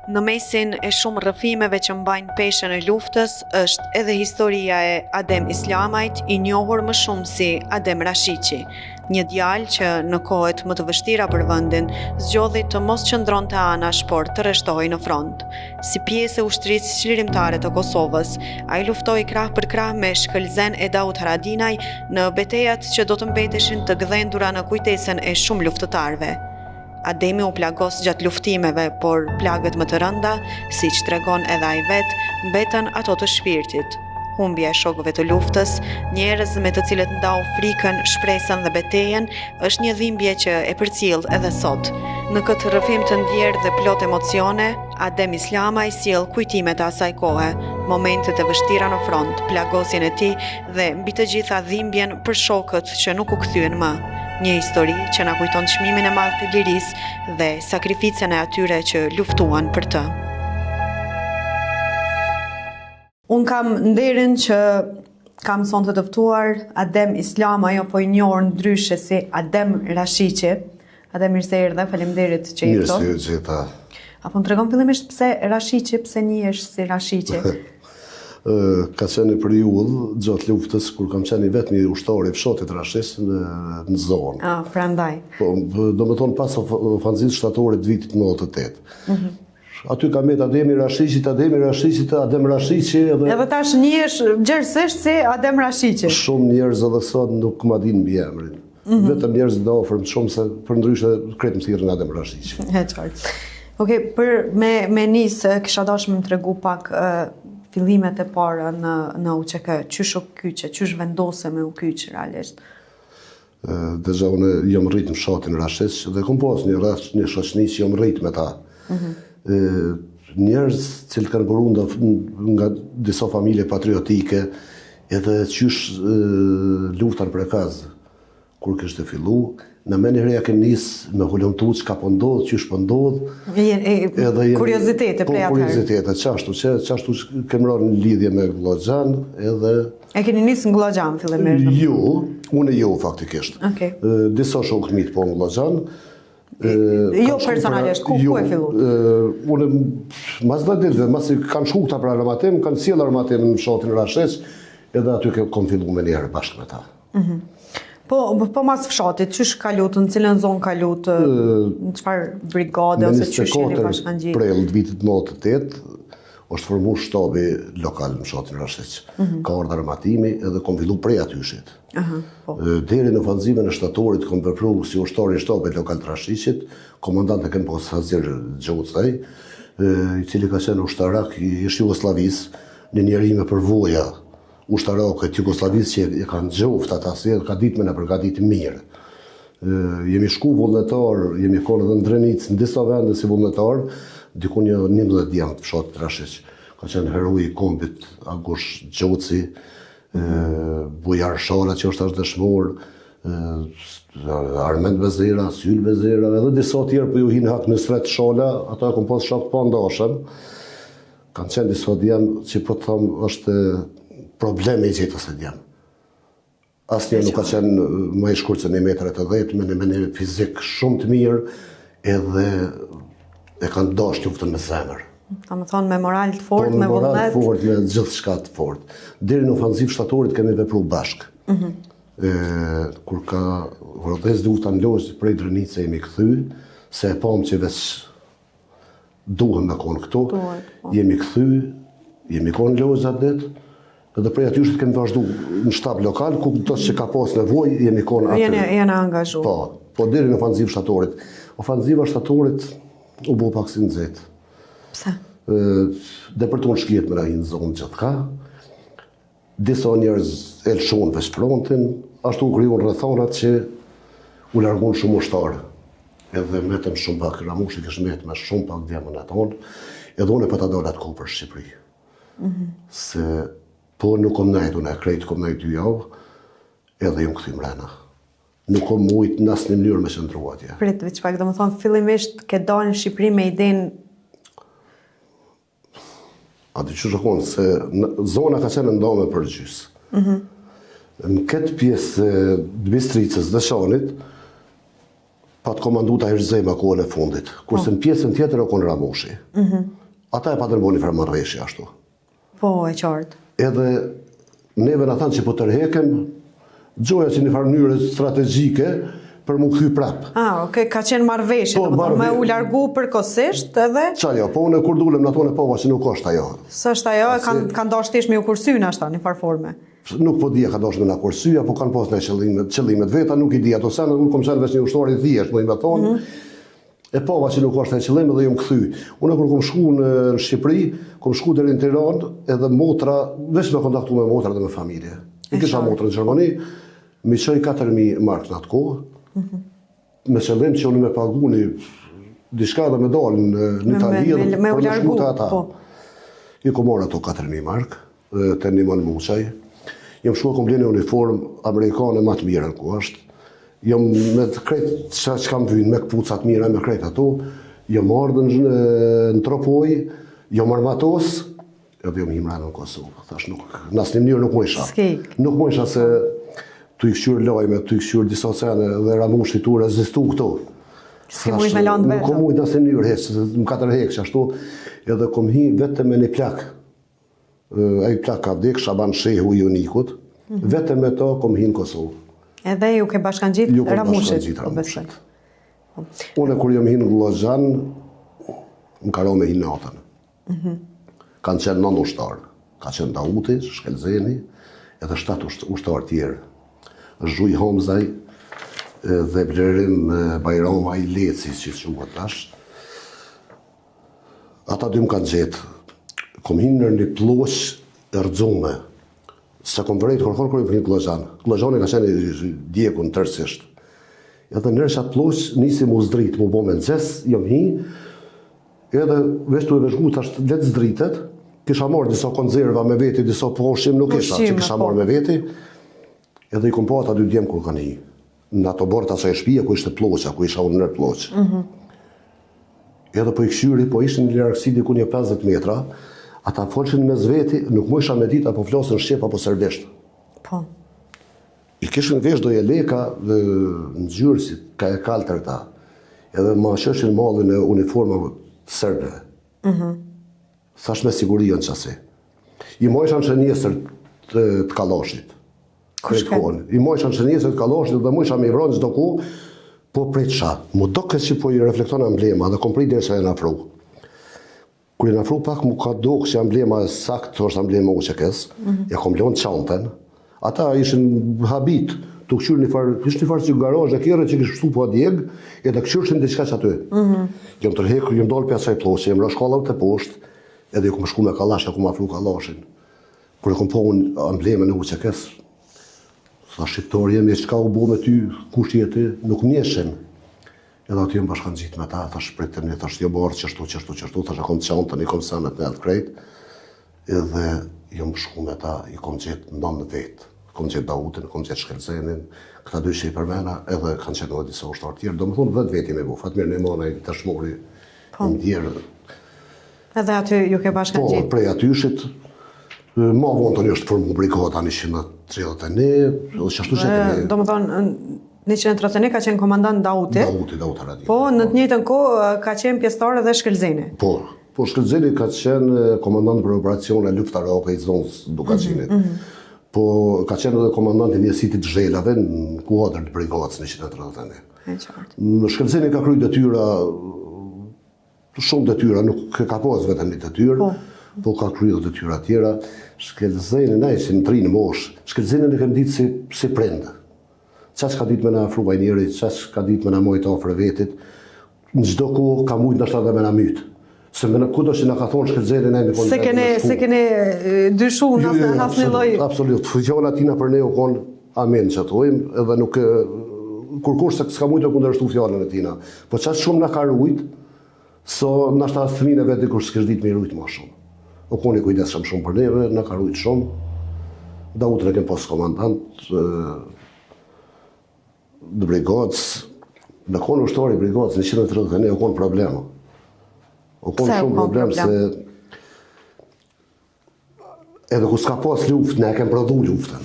Në mesin e shumë rrëfimeve që mbajnë peshën e luftës është edhe historia e Adem Islamajt, i njohur më shumë si Adem Rashiqi, një djalë që në kohët më të vështira për vendin, zgjodhi të mos qëndronte anash, por të rreshtohej në front. Si pjesë e Ushtrisë Çlirimtare të Kosovës, ai luftoi krah për krah me Shkëlzen e Daut Haradinaj në betejat që do të mbeteshin të gdhendura në kujtesën e shumë luftëtarëve. Ademi u plagos gjatë luftimeve, por plagët më të rënda, siç tregon edhe ai vetë, mbetën ato të shpirtit. Humbja e shokëve të luftës, njerëz me të cilët ndau frikën, shpresën dhe betejën, është një dhimbje që e përcjell edhe sot. Në këtë rrëfim të ndjerë dhe plot emocione, Adem Islamaj sjell kujtimet e asaj kohe, momentet e vështira në front, plagosjen e tij dhe mbi të gjitha dhimbjen për shokët që nuk u kthyen më. Një histori që na kujton çmimin e madh të lirisë dhe sakrificën e atyre që luftuan për të. Unë kam nderin që kam sonte të ftuar Adem Islamaj, apo i njohur ndryshe si Adem Rashiqi. Adem, mirë se erdhe, faleminderit që je këtu. Mirë se ju gjeta. A po më tregon fillimisht pse Rashiqi, pse njihesh si Rashiqi? Ka qenë një periudhë gjatë luftës kur kam qenë i vetmi ushtar i fshatit Rashiq në, në zonë. Ah, prandaj. Po, domethonë pas ofanzivës shtatorit të vitit 98. Mm -hmm. Aty ka met Ademi Rashiqit, Ademi Rashiqit, Adem Rashiqi edhe... Edhe tash njihesh gjerësisht si Adem Rashiqi. Shumë njerëz edhe sot nuk ma dinë mbiemrin. Mm -hmm. Vetëm njerëz të afërm shumë se përndryshe krejt më thirrin Adem Rashiqi. E qartë. Okej, për me, me nis, kisha dashur me më tregu pak uh, fillimet e para në, në UÇK, qysh u kyçe, qysh vendose me u kyç realisht? Deja unë jam rrit në fshatin Rashiq dhe kom pas një rreth, një shoqni që jam rrit me ta. Mm -hmm. Njerëz të cilët kanë buru nga, nga disa familje patriotike, edhe qysh lufta në Prekaz, kur kishte fillu, na menjëherë ja kem nis me hulumtu çka po ndodh, qysh po ndodh. Edhe jemi, kuriozitete po, prej atëherë. Kuriozitete, qashtu, që, qashtu kem rënë në lidhje me Gllogjan, edhe E keni nisë në Gllogjan fillimisht? Jo, unë jo faktikisht. Okej. Disa shokë të mi po në Gllogjan. Jo personalisht, ku, ku e fillut? Unë, mas 10 ditëve, masi kanë shku këta për armatim, kanë sjellë armatim në fshatin Rashiq, edhe aty kom fillu menjëherë bashkë me ta. Mm -hmm. Po, po mas fshatit, qysh kalut, në cilën zonë kalut, në çfarë brigade, ose qysh jeni bashkangjitë? Prill të vitit 98, Është formu shtabi lokal në fshatin Rashiq. Mm -hmm. Ka ardhë armatimi edhe kom fillu prej atyshit. Aha, po. Deri në ofanzivën e shtatorit kom vepru si ushtar i shtabit lokal të Rashiqit, komandant e kem pas Hazir Gjocaj, i cili ka qenë ushtarak i ish Jugosllavisë, një njeri me përvoja ushtarake të Jugosllavisë që e kanë gjoftë ata si edhe ka ditë me na përgatit mirë. Jemi shku vullnetar, jemi konë edhe në Drenicë, në disa vende si vullnetar, diku një 11 djem të fshatit Rashiq. Ka qenë heroi i kombit Agush Gjoci, Bujar Shala që është tash dëshmor, Armend Bezera, Syl Bezera, edhe disa tjerë po ju hin hak Nusret Shala, ato e kom pas shok të pandashëm. Kanë qenë disa djem që po të them është problem me i gjetë asë djem. Asnjë nuk ka qenë më i shkurt se një metër e 80, me një, me një fizik shumë të mirë, edhe e kanë dashtë luftën me zemër. Domethonë me moral të fort, po, me vullnet. Me moral të fort, me gjithçka të fort. Deri në ofanzivë shtatorit kemi vepru bashkë. Mm -hmm. e, kur ka rrodhes lufta në Lozhë prej Drenice jemi kthy, se e pamë që veç Duhet me konë këtu, po. jemi kthy, jemi konë në Lozhë atë ditë, edhe prej aty kemi vazhdu në shtab lokal, ku do që ka pas nevojë, jemi konë aty. Jeni, jeni angazhu. Po, po deri në ofanzivë shtatorit. Ofanziva shtatorit u bo pak si nxehtë. Pse? Depërtun shkijet me na hi në zonë gjithka, Disa njerëz e lëshuan veç frontin, ashtu u krijuan rrethanat që u larguan shumë ushtarë. Edhe metëm shumë pak, Ramushi kish met me shumë pak djem në tonë, edhe unë e pata dalë atë kohë për Shqipëri. Mm -hmm. Se po nuk kom nejt, unë e krejt kom nejt dy javë, edhe jom kthy mrena. Nuk kom mujt në asnjë mënyrë me qëndru atje. Prit, veç pak, domethonë, fillimisht ke dalë në Shqipëri me idenë A di qysh u konë, se zona ka qenë ndame për gjysë. Mm -hmm. Në këtë pjesë të Bistricës dhe Deçanit, Pat komandu Tahir Zema kohën e fundit, kurse po. në pjesën tjetër o konë Ramushi. Mm -hmm. Ata e patën bo një farë marrëveshje ashtu. Po, e qartë. Edhe neve na thanë që po tërhekem, gjoja që një farë mënyre strategjike për m'u kthy prapë. Ah, okay, ka qenë marrëveshje, po, domethënë me u largu përkohësisht edhe Qajo, po unë kur dulem në ato e pova që nuk është ajo. S'është ajo, e kanë kanë dashur thjesht me ju kursy nashta në farë forme. Nuk po di a ka dashur me na kursy apo kanë pas ndonjë qëllime, qëllimet veta, nuk i di ato sene, unë kom qenë veç një ushtar i thjeshtë, më i me thonë. Mm -hmm. E pava që nuk është ai qëllim edhe jom kthy. Unë kur kom shku në Shqipëri, kom shku deri në Tiranë edhe motra, veç me kontaktu me motra dhe me familje. E kisha motrën në Gjermani, m'i çoi 4000 mark në atë kohë. Mm -hmm. Me qëllim që unë me pagu një diçka dhe me dalë në, në Itali dhe me, me, me shku te ata. Po. I kom marrë ato 4000 mark te Nimon Muçaj. Jom shku kom ble një uniformë amerikane ma të mirën ku është. Jom me të krejt që që kam vynë, me këpuca të mira, me krejt ato. Jom ardhë në, në Tropojë, jom armatos, edhe jom hi mrena në Kosovë. Thash nuk, në asnjë mënyrë nuk mujsha. Nuk mujsha se tu i kqyrë lajme, tu i kqyrë disa sene dhe Ramushi tu rezistu këto. S'ke mujtë me lanë vetë. Nuk kom mujtë në asnjë mënyrë hiç, se më ka tërhekë që ashtu, edhe kom hi vetëm me një plak. Ai plak ka vdek, Shaban Shehu i Junikut, mm -hmm. vetëm me to kom hi në Kosovë. Edhe ju ke bashkangjit Ramushit, po besoj. Po. Unë kur jom hi në Gllogjan, më ka ra me hi natën. Mm -hmm. Kanë qenë nëndë ushtarë. Ka qenë Dauti, Shkelzeni, edhe shtatë ushtarë tjerë. Zhuj Hamzaj dhe Blerim Bajrama i Leci, që quhet tash. Ata dy më kanë gjetë. Kom hi në një plloç e rrëzume. S'e kom vërejt kurrë kur jom hi në Gllogjan. Gllogjani ka qenë i djegun tërësisht. Edhe nër qatë plloç nisi mu zdrit, mu bo mëngjes, jom hi, edhe veç tu e vëzhgu tash le të zdritet, kisha marrë disa konzerva me veti, disa ushqim nuk isha, që kisha po. marrë me veti, edhe i kom pa ata dy djem kur kanë hi. Në atë oborr të asaj shtëpie ku ishte plloça, ku isha unë nër plloç. Mm -hmm. Edhe po i kqyri, po ishin në largësi diku një 50 metra, ata folshin mes veti, nuk mujsha me ditë apo flasin shqip apo serbisht. Po. I kishin vesh do jeleka dhe ngjyrë si ka e kaltërta. Edhe ma qoshin mallin e uniformave të serbëve. Mm -hmm. Thash me siguri janë qasi. I majsha në shënjestër të, të kallashit. Krejt kohën. I majsha në shënjestër të kallashit dhe mujsha me i vra në çdo kohë, po pritsha. M'u doke që po i reflekton emblema dhe kom prit derisa janë afru. Kur janë afru pak, m'u ka dokë që emblema e saktë është emblema UÇK-s, mm -hmm. ja kom lonë çantën. Ata ishin habit, tu kqyrë një farë, ishte një farë si garazh e kerre që kish pshtu po djeg, edhe kqyrshin diçka që aty. Mm -hmm. Jam tërhek, jam dalë prej asaj plloçe, jam ra shkallave të poshtë, edhe ju kom shku me kallash, ja kom afru kallashin. Kur e kom pa unë emblemën e UÇK-s, tha shqiptar jemi, çka u bo me ty, kush je ti, nuk njihshin. Edhe aty jam bashkangjit me ta, thash pritëm një, thash jo barë qështu, qështu, qështu, thash e kom çantën, i kom senet në krejt, edhe jam shku me ta, i kom gjetë nëndë vetë, kom gjetë Dautin, kom gjetë Shkelzenin, këta dy që i përmena, edhe kanë qenë edhe disa ushtarë tjerë, domethonë dhetë vetë jemi bo, Fatmir Nimanaj, dëshmori, po. ndjerë, Edhe aty ju ke bashkangjit? Po, prej atyshit, ma vonë tani është formu brigada 131, edhe që ashtu që kemi... Domethonë, 131 ka qenë komandant Dauti. Dauti, Daut Haradinaj. Po, në të njëjtën kohë ka qenë pjesëtar edhe Shkëlzeni. Po, po Shkëlzeni ka qenë komandant për operacione luftarake i zonës Dukagjinit. Mm -hmm. Po, ka qenë edhe komandant i njësitit Zhelave në kuadër të brigadës 131. E qartë. Shkëlzeni ka kry detyra Shumë detyra, nuk ka pas vetëm një detyrë, po, po ka kry edhe detyra tjera. Shkëlzenin, na ishim të ri në moshë, Shkëlzenin e kem ditë si, si prind. Qaq ka ditë me na afru ai njeri, qaq ka ditë me na majtë afër vetit, në çdo kohë ka mujtë ndoshta edhe me na mytë. Se me në kudo që na ka thonë Shkëlzeni, ne jemi konë S'e keni, s'e keni dyshu në jo, jo, jo, asnjë lloj... Absolut, fjala tina për ne u konë amen që thojmë, edhe nuk kurkush se s'ka mujtë të kundërshtu fjalën e tina. Po qaq shumë na ka rujt, so nashta as fëmijën e vet dikush s'kish ditë me i rujt ma shumë. U konë i kujdesshëm shumë për neve, na ka rujt shumë. Dautin e kem pas komandant të brigadës, me konë ushtar i brigadës 131 u konë problem. U konë shumë problem se Edhe ku s'ka pas luftë, ne e kem prodhu luftën.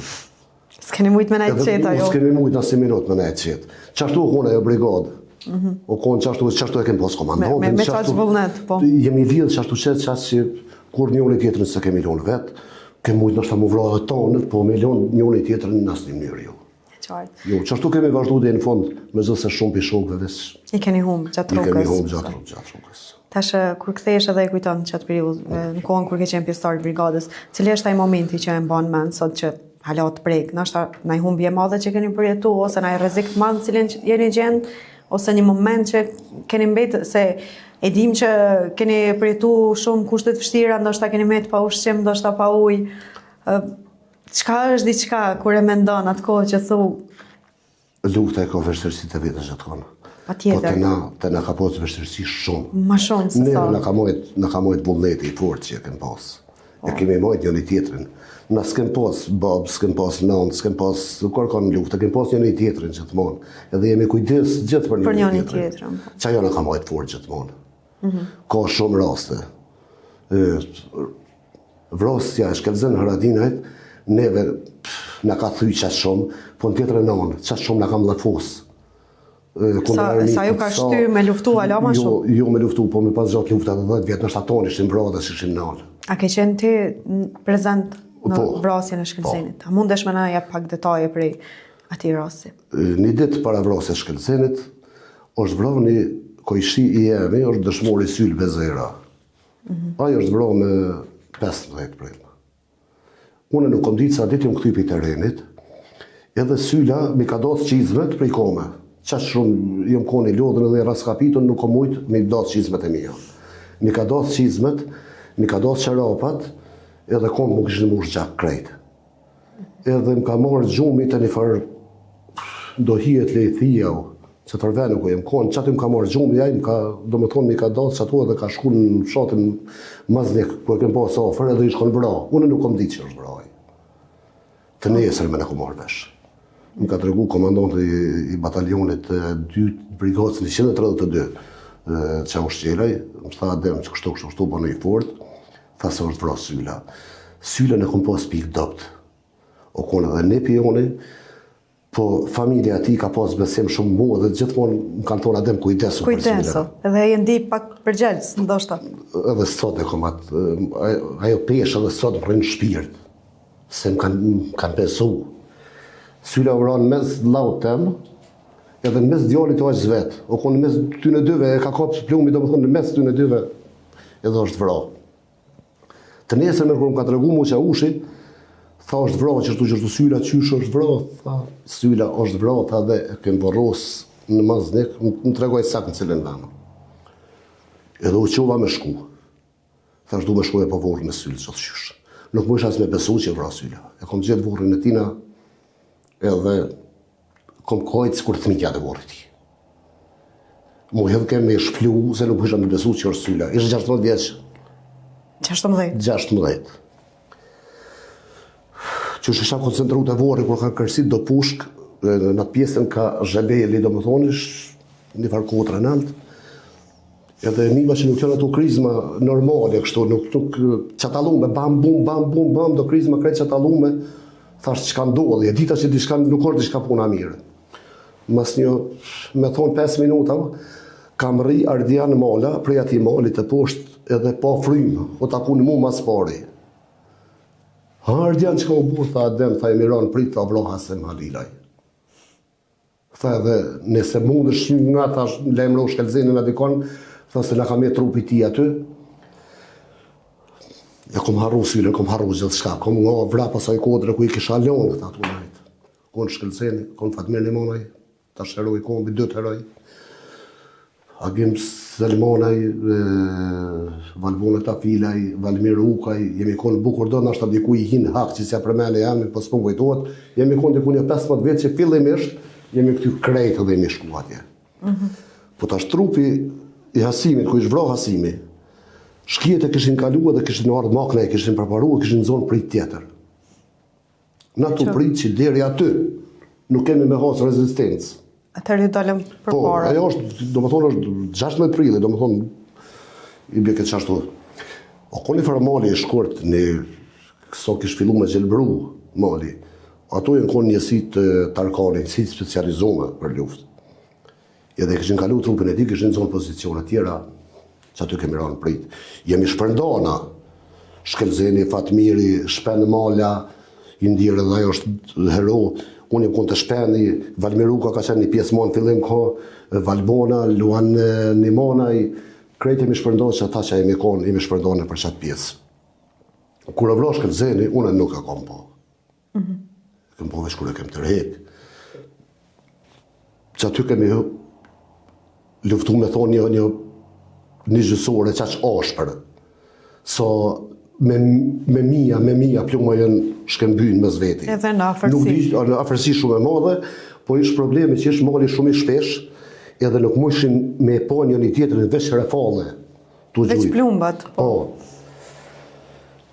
S'keni mujtë me nejtë qetë, ajo? S'kemi mujtë asnjë minutë me nejtë qetë. Qashtu u konë ajo brigadë. Mm -hmm. O konë qashtu, qashtu e kem pas komandantin. Me, me, me qaq vullnet, po. Jemi lidhë qashtu që qashtu që kurrë njoni tjetrin s'e kemi lonë vetë, kem mujtë ndoshta mu vra edhe tonët, po me lonë njoni tjetrin në asnjë mënyrë jo. E qartë. Jo, qashtu kemi vazhdu deri në fund, megjithëse shumë pi shokëve veç. I keni humbë gjatë rrugës. I kemi humbë gjatë rrugës, gjatë rrugës. Tash kur kthehesh edhe e kujton qat periudhë, në kohën kur ke qenë pjesëtar i brigadës, cili është ai momenti që e mban mend sot që hala të prek, ndoshta naj humbje e madhe që keni përjetu ose naj rrezik të madh në cilin jeni gjend ose një moment që keni mbet se e dim që keni përjetu shumë kushte të vështira, ndoshta keni mbet pa ushqim, ndoshta pa ujë. Çka është diçka kur e mendon atë kohë që thu Lufta e ka vështirësitë e veta gjithkund. Patjetër. Po te na, te na ka pas vështirësi shumë. Ma shumë se sa. Ne na ka majt, na ka majt vullneti i fortë që e kem pas. E po. kemi majt njëri tjetrin. Na s'kem pas babë, s'kem pas nënë, s'kem pas kërkon në luftë, kem pas njëri tjetrin gjithmonë. Edhe jemi kujdes gjithë për njëri tjetrin. Për njëri tjetrin. Po. Qajo na ka majt fort gjithmonë. Mm -hmm. Ka shumë raste. E, Vrasja e Shkëlzen Haradinajt neve na ka thy qaq shumë, po në tjetrën anë, qaq shumë na ka mllefos. Sa, sa ju ka shty me luftu hala ma jo, shumë? Jo, jo me luftu, po me pas zgjat lufta edhe 10 vjet, ndoshta tonë ishim vra dhe s'ishim nalë. A ke qenë ti prezent në po, vrasjen e Shkëlzenit? Po. A mundesh me na jep pak detaje prej atij rasti? Një ditë para vrasjes Shkëlzenit, është vra një kojshi i jemi, është dëshmori Sylë Bezera. Mhm. Ai është vra me 15 prill. Unë nuk kom ditë se at ditë jom kthy prej terrenit, edhe Syla mi ka dath çizmet prej kome. Qaq shumë jom konë i lodhun edhe i rraskapitun, nuk kom mujtë mi dath çizmet e mija. Mi ka dath çizmet, mi ka dath çorapat, edhe komt m'u kishin mush gjak krejt. Edhe më ka marrë gjumi te një farë do hijet lejthia, që të venu ku jem konë, qaty më ka marrë gjumi, ai më ka, domethonë, mi ka dath qaty edhe ka shku në fshatin Maznik, ku e kem pasë afër, edhe ish konë vra. Unë nuk kom ditë që është vra ai. Të nesërmen e kom marrë vesh. Më ka tregu komandanti i, i batalionit të dytë, brigadës 132, Çaush Qelaj, më tha Adem që kështu, kështu, kështu, bonu i fort, Tha se është vra Syla. Sylën e kom pas pikë dobt. O konë edhe nipi joni, po familja e tij ka pas besim shumë mu dhe gjithmonë më kanë thonë Adem kujdesu për Sylën. Kujdesu, edhe je ndi pak përgjegjës, ndoshta. Edhe sot e kom atë, ajo peshë edhe sot më rrin n'shpirt, se më kanë, më kanë besu. Syla u vra në mes vllaut tem, edhe në mes djalit të axhës vet. O konë në mes tyne dyve, e ka kapë plumi, domethonë në mes tyne dyve. Edhe është vra. Të nesërmen kur më ka tregu mu Çaushi, tha është vra, qështu qështu Syla, qysh është vra, tha, Syla është vra, tha dhe e kem vorros në Maznik, më tregoi saktë në cilën vend. Edhe u çova me shku. Thash du me shku e pa vorrin e Sylës sot qysh. Nuk mujsha as me besu që vra Syla. E kom gjetë vorrin e tina, edhe Kom kajt sikur fëmija te vorri i tij. Mu hedhke me shflu, se nuk mujsha me besu që është Syla. Ishte 16 vjeç. 16? 16. Qysh isha koncentru te vorri, kur kanë kërsit do pushk, në atë pjesën ka zhebeli, domethonë, një farë kodre nalt, Edhe nima që nuk janë ato krizma normale kështu, nuk nuk çatallume, bam bum bam bum bam do krizma krejt çatallume. Thash çka ndodhi, e dita që diçka nuk është diçka puna mirë. Mas një, me thonë 5 minuta, ka mrri Ardian Mala prej atij malit të poshtë edhe pa frymë, u taku në mu mas pari. Ha Ardian çka u bu, tha Adem, tha jemi ra n'pritë, tha vra Hasim Halilaj. Tha edhe nëse mundesh nga thash lajmëro Shkëlzenin a dikon, tha se na ka met trupi i tij aty. E kom harru Sylën, kom harru gjithçka, kom nga vrap asaj kodre ku i kisha lonë këta tu najt. Kon Shkëlzeni, kon Fatmir Limonaj, tash heroi kombit, dytë heroj. Agim Selmanaj, Valbona Tafilaj, Valmir Ukaj, jemi konë bukur do, nashta diku i hin hak që s'ja përmeni emrin, po s'po kujtohet, jemi konë diku një 15 vjet që fillimisht jemi kthy krejt edhe jemi shku atje. Mm -hmm. Po tash trupi i Hasimit, ku ish vra Hasimi, shkijet e kishin kalu edhe kishin ardhë makna e kishin përparu e kishin zonë pritë tjetër. Na tu prit që deri aty nuk kemi me hasë rezistencë. Atëherë ju dolëm për po, para. Po, ajo është, domethonë, është 16 prilli, domethonë, i bje këtë qashtu. O kon një farë mali i shkurt, një, sa kish fillu me gjelbru mali, ato janë konë njësitë Tarkani, njësitë specializume për luftë. Edhe e kishin kalu trupin e tij, kishin zonë pozicione tjera, që aty kemi ra në pritë. Jemi shpërnda na, Shkëlzeni, Fatmiri, Shpen Mala, i ndjerë edhe ai është hero, unë jam konë te Shpeni, Valmir Uka ka qenë një pjesë ma në fillim ko, Valbona, Luan Nimanaj, krejt jemi shpërnda që ata që jemi konë, jemi shpërnda nëpër qatë pjesë. Kur u vra Shkëlzeni, unë nuk e kom pa. Mm -hmm. E kem pa veç kur e kem tërhek. Që aty kemi luftu me thonë një, një, një gjysore qaq ashpër. So, me, me mija, me mija pluma janë shkëmby mes veti. Edhe në afërsi. Nuk di, në afërsi shumë e madhe, po ish problemi që ish mali shumë i shpesh, edhe nuk mujshin me pa njëni tjetrin veç refalle. Veç plumbat. Po.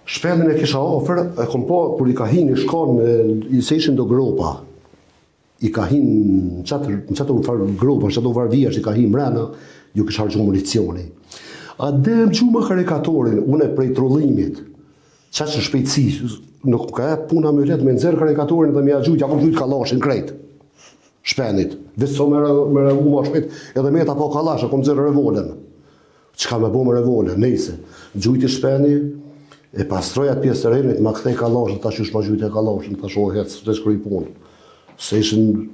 Shpendin e kisha afër, e kom pa kur i ka hi një shkon, se ishin do gropa. I ka hi në qatë, në qatë farë gropa, në qatë farë vijash, i ka hi mrena, ju kish harxhu municioni. Adem gjuma karikatorin, unë prej trullimit, qaq në shpejtësi, nuk ka e puna më letë me nxerr karikatorin dhe me ja gjujt, ja kom gjujt kallashin krejt. Shpendit, veç sa me, me reagu ma shpejt, edhe meta pa kallash, e kom nxerr revolen. Çka me bo me revole, nejse. Gjujti Shpeni, e pastroj atë pjesë terrenit, ma kthej kallashin, tash qysh ma gjujte kallashin, tash o hec, veç kry punë. Se ishin...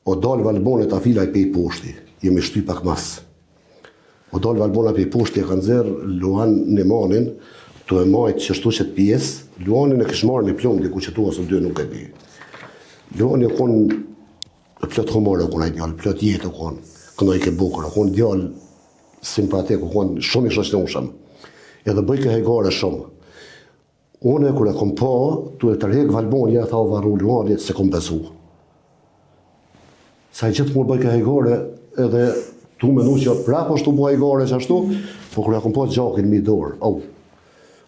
O dalë Valbone Tafilaj pej poshti, jemi shty pak mas. O dalë Valbona pej poshti e ka nxerr Luan Nimanin, tu e majtë qështu qëtë pjesë, Luanin e kish marrë një plumb diku qëtu ose dy nuk e di. Luani o konë Plot humor u kon ai djalë, plot jetë u kon, këndojke bukur, u kon djalë simpatik, u kon shumë i shoqërueshëm. Edhe bëjke hajgare shumë. Unë kur e kom pa, tu e tërhek Valbonja, tha u varru Luani, s'e kom besu. Se ai gjithmonë bëjke hajgare, edhe tu menu që prapë është tu bo hajgare qashtu, po kur e kom pa gjakin mi dorë, au,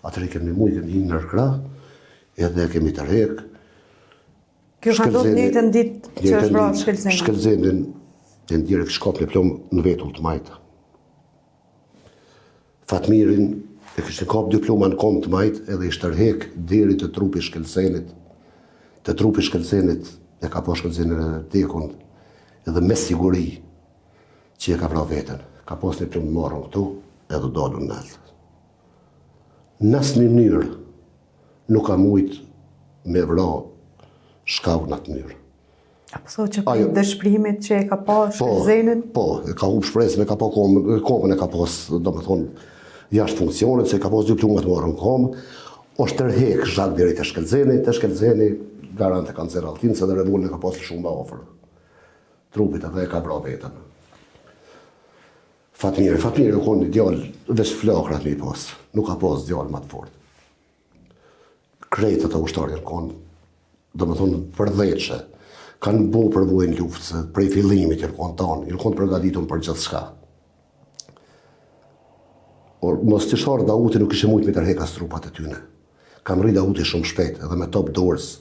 atëherë i kemi mu, i kemi hi nër krah, edhe e kemi tërhek, Kjo ka ndodhur njëjtën ditë që është vrarë Shkëlzeni. Shkëlzenin e ndjerë kish kap një plumb në vetull të majtë. Fatmirin e kishin kap dy pluma në komë të majtë edhe ish tërhek deri te trupi i Shkëlzenit. Te trupi i Shkëlzenit e ka pa Shkëlzenin e vdekun edhe me siguri që e ka vra veten. Ka pas një plumb të marrun këtu edhe dalun nalt. Në asnjë mënyrë nuk ka mujt me vra shkau në atë mënyrë. A po thotë që prej dëshpërimit që e ka pa po, Shkëlzenin? Po, e ka hup shpresën, e ka pa komën, komën e ka pas, domethonë, jashtë funksionit, se e ka pas dy plumba të marrë në komë, është tërhek zhag deri te Shkëlzeni, te Shkëlzeni, garant e ka nxjerrë altin, se dhe revolën e ka pas shumë më afër trupit edhe e ka vra veten. Fatmiri, Fatmiri u konë një djalë veç flakrat me i pas, nuk ka pas djalë ma të fort. Krejt ata ushtarë janë konë, domethonë përdhetshe, kanë bo përvojë në luftë, se prej fillimit janë konë tanë, janë konë përgatitun për gjithçka. Por, mos t'ish ardhë Dauti nuk kishe mujtë me tërhek as trupat e tyne. Ka mrri Dauti shumë shpejt, edhe me top dorës,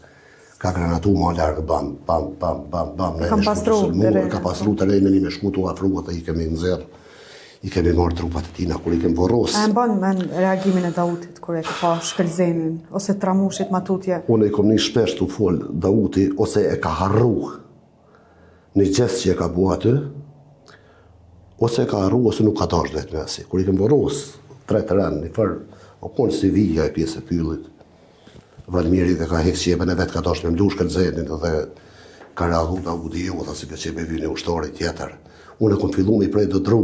ka granatu ma larg, bam, bam, bam, bam, bam, ne jemi shku të sulmu, ka pastru terrenin, jemi shku tu afru, ata i kemi nxjerr, i kemi marrë trupat e tina, kur i kemi vorros. A e mban mend reagimin e Dautit, kur e ka pa Shkëlzenin, ose të Ramushit ma tutje? Unë e kom ni shpesh tu fol Dauti, ose e ka harru, Një gjest që e ka bo aty, ose e ka harru, ose nuk ka dashtë vetë mesi. Kur i kem vorros, tre të rënë, një farë, o konë si vija e pjesë e pyllit, Valmiri dhe ka hek qepën e vetë ka dashtë me mlu Shkëlzenin dhe ka reagu Daudi jo, tha se kjo qepë i vyn një ushtari tjetër. Unë e kom fillu me i prej do dru,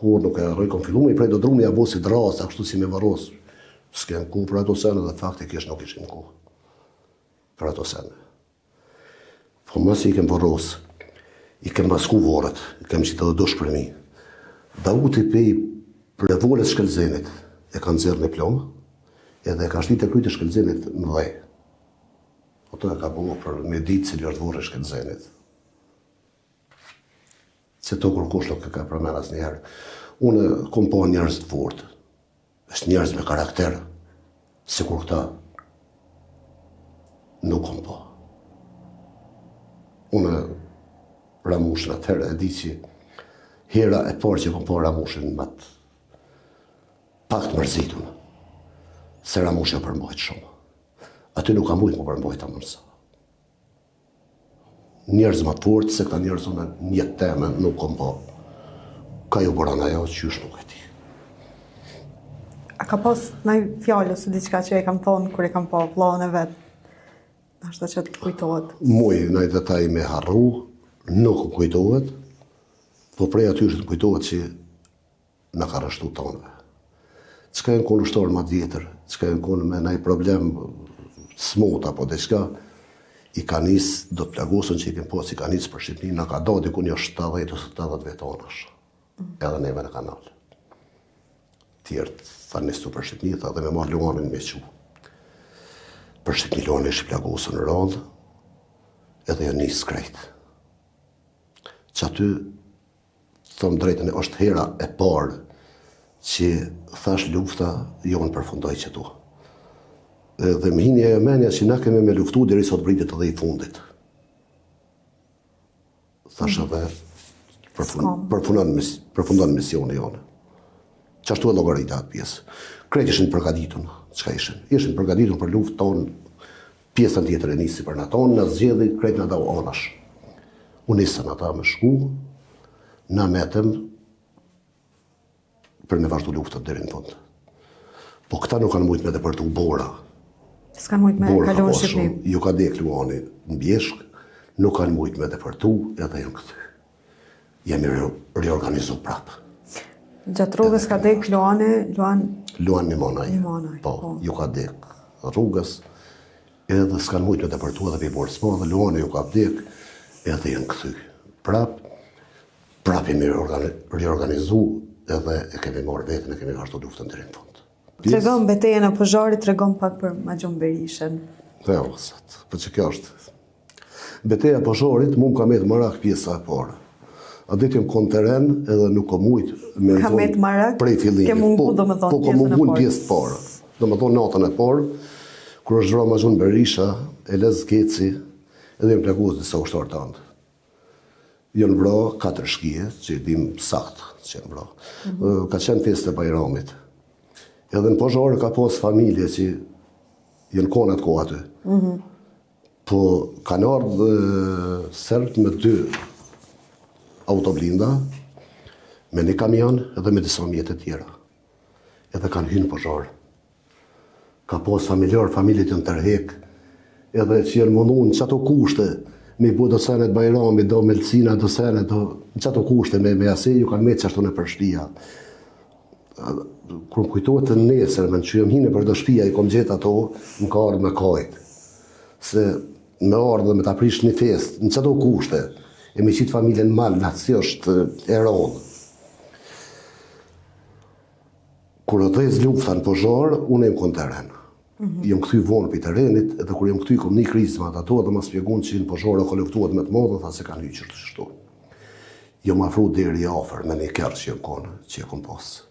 kur nuk e harroj, kom fillu me i prej do dru me ja bo si drasa, kështu si me vorros. S'kem kohë për ato sene dhe faktikisht nuk ishim kohë për ato sene. Po masi i kem vorros, i kem masku vorret, i kem qitë edhe dushk përmi. Dauti pej revoles Shkëlzenit e ka nxjerrë një plumb, edhe e ka shti te kryt e Shkëlzenit në dhe. Ato e ka bo për me ditë cili është vorri i Shkëlzenit. Se to kurkush nuk e ka përmen asnjëherë. Unë kom pa njerëz të fortë, Është njerëz me karakter, sikur këta nuk kom pa. Unë Ramushin atëherë e di që hera e parë që kom pa Ramushin me atë pak të mërzitun, se Ramushi u përmbajt shumë. Aty nuk ka mujtë m'u përmbajt amë mësa. Njerëz ma të fortë se këta njerëz unë në jetë teme nuk kom pa. Ka ju bëran ajo, qysh nuk e di. A ka pas naj fjalë ose diçka që e kam thonë kur e kam pa vllaun e vet? Nashta që të kujtohet. Muj naj detaj me harru, nuk më kujtohet, po prej aty është më kujtohet që na ka rreshtu tonëve. Çka janë konë ushtarë ma të vjetër, çka janë konë me naj problem smut apo diçka, i ka nis, do të plagosun që i kem pas, i ka nis për Shqipni, na ka do diku një 70 ose 80 vetë anash. Mm. Edhe neve në kanal. Tjerët, tha nisu për Shqipni, tha dhe me marrë Luanin me qu. Për Shqipni Luani është i plagosun në radhë, edhe janë nis krejt. Që aty Them drejtën është hera e parë që thash lufta jonë përfundoi qëtu. Dhe më hini ajo menja që na kemi me luftu deri sa t'vritet edhe i fundit. Thash edhe përfundon, përfundon misioni jonë. Qashtu e llogarita atë pjesë. Krejt ishin përgatitun, çka ishin. Ishin përgatitun për luftë tonë, pjesën tjetër e nisi për na tonë, na zgjedhi krejt na dau anash. U nisën ata me shku, na metëm për me vazhdu luftën deri në fund. Po këta nuk kanë mujtë me depërtu bora. S'kanë mujtë me kalu në Shqipni. Ju ka dek Luani në bjeshkë, nuk kanë mujtë me depërtu edhe janë kthy. Jemi riorganizu prapë. Gjatë rrugës ka dek Luani, Luan... Luan Nimanaj. Nimanaj, po, po. Ju ka dek rrugës, edhe s'kanë mujtë me depërtu edhe prej borës madhe, Luani ju ka vdek, edhe janë kthy. Prap, prap jemi riorganizu, edhe e kemi marrë veten, e kemi vazhdu luftën deri në fund. Tregon betejën e Pozharit, tregon pak për Maxhun Berishën. Dhe, o, sot, po që kjo është Beteja e Pozharit, mu më ka met marak pjesa e parë. Atë ditë jam konë teren edhe nuk kom mujt me Ka met marak? Prej fillimit. Ke mungu, po, domethonë, po, kom mungu në pjesë të parë. Domethonë, natën e parë, kur është vra Maxhun Berisha, Elez Geci, edhe janë plagosë disa ushtarë tanë. Janë vra katër shkije, që i dim sakt që janë vra. Mm -hmm. Ka qenë festë e Bajramit. Edhe në Pozhar ka pas familje që janë konë atë kohë aty. Mm -hmm. Po kanë ardhë serbët me dy autoblinda, me një kamion edhe me disa mjete tjera. Edhe kanë hynë Pozhar. Ka pas familjar, familjet janë tërhek, edhe që janë mundu në qato kushte, me i bo do senet Bajramit, do melcina, do senet, do, në qato kushte me, me asi, ju kanë metë qashtu nëpër shpia. Kur më kujtohet të nesërmen që jam hi nëpër do shpia i kom gjetë ato, më ka ardhë me kajt. Se me ardhë dhe me ta prish një festë, në qato kushte, e me qitë familjen në mal, në si është e rondë. Kur u dhez lufta në Pozhar, unë jam konë teren. Mm -hmm. Jam kthy vonë prej terenit, edhe kur jam kthy kom ni krismat ato, edhe ma spjegun që në Pozhar o ka luftuat me të madhe, tha se kanë hy qështu qështu. Jam afru deri afër me një kerr që jam konë, që e kom pas.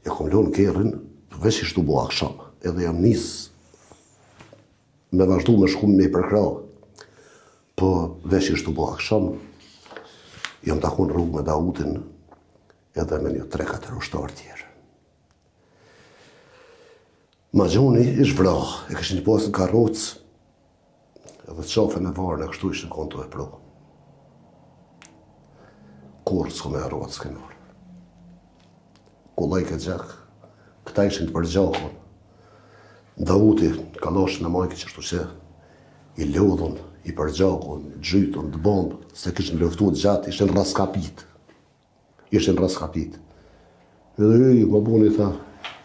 E kom lonë kerrin, veç ish tu bo aksham, edhe jam nis me vazhdu me shku me i përkrah. Po veç ish tu bo aksham, jam taku në rrugë me Dautin, edhe me një 3-4 ushtarë tjerë. Maxhuni ish vra, e kishin pas në karrocë, edhe qafën e varun e kështu ishin konë tu e pru. Kurrë s'kom me harru atë skenar. Kullojke gjak, këta ishin të përgjakun. Dauti, kallashin e majke qështu që, i lodhun, i përgjakun, i gjytun, të bombë, se kishin luftu gjatë, ishin rraskapit. Ishin rraskapit. Edhe i, ma buni, tha,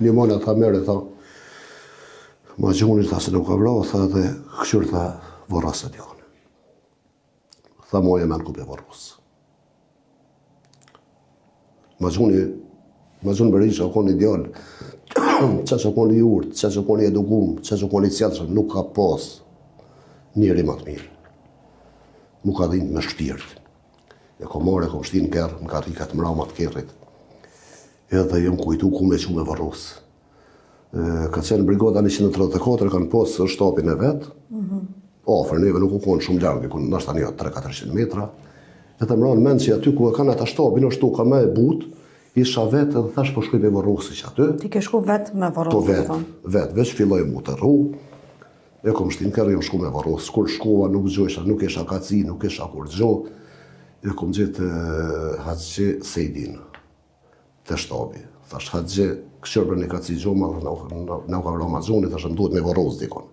një mona, tha, merre, tha, Maxhuni, tha, se nuk ka vra, tha, dhe këqyr, tha, vorrose dikun. Tha, moje men ku pe vorros. Maxhuni, Maxhun Berisha, u konë një djalë, qaq u konë i urtë, qaq u konë i edukum, qaq u konë i sjellshëm, nuk ka pas njeri ma të mirë. Mu ka dhimbë me shpirt. E kom marrë, e kom shti në kerr, në karrikat mrama të kerrit. Edhe jam kujtu ku me çu me vorros. Ka qenë brigada 134, kanë pas shtabin e vet. Mm -hmm. Afër neve nuk u konë shumë larg, diku ndoshta një 3-400 metra. Edhe më ra në mend që aty ku e kanë ata shtabin është toka më e butë, isha vetë edhe thash po shkoj me vorrosi që aty. Ti ke shku vetë me vorros? Po vetë, vetë, veç filloi mu terru. E kom shti n'kerr, jom shku me vorros. Kur shkova nuk gjojsha, nuk isha kaci, nuk isha kurgjo. E kom gjetë Haxhi Sejdin te shtabi. Thash Haxhi, këqyr bre një kaci gjoma, na u ka vra Maxhuni, thash më duhet me vorros dikon.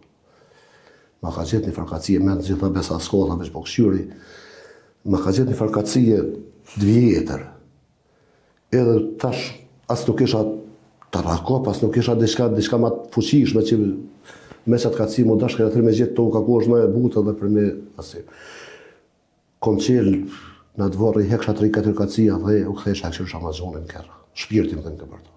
Ma ka gjetë një farë kacie, men gjitha besa s'ka, tha veç po këqyri. Ma ka gjetë një farë kacie të vjetër. Edhe tash as nuk isha tarakop, as nuk isha diçka, diçka ma të fuqishme që me qatë kaci mu dashke atëherë me gjetë toka ku është më e butë edhe për me asi. Kom qelë në atë vorr i heksha 3-4 kacia dhe u kthesha e këqyrsha Maxhunin n'kerr. Shpirti më dhimke për to.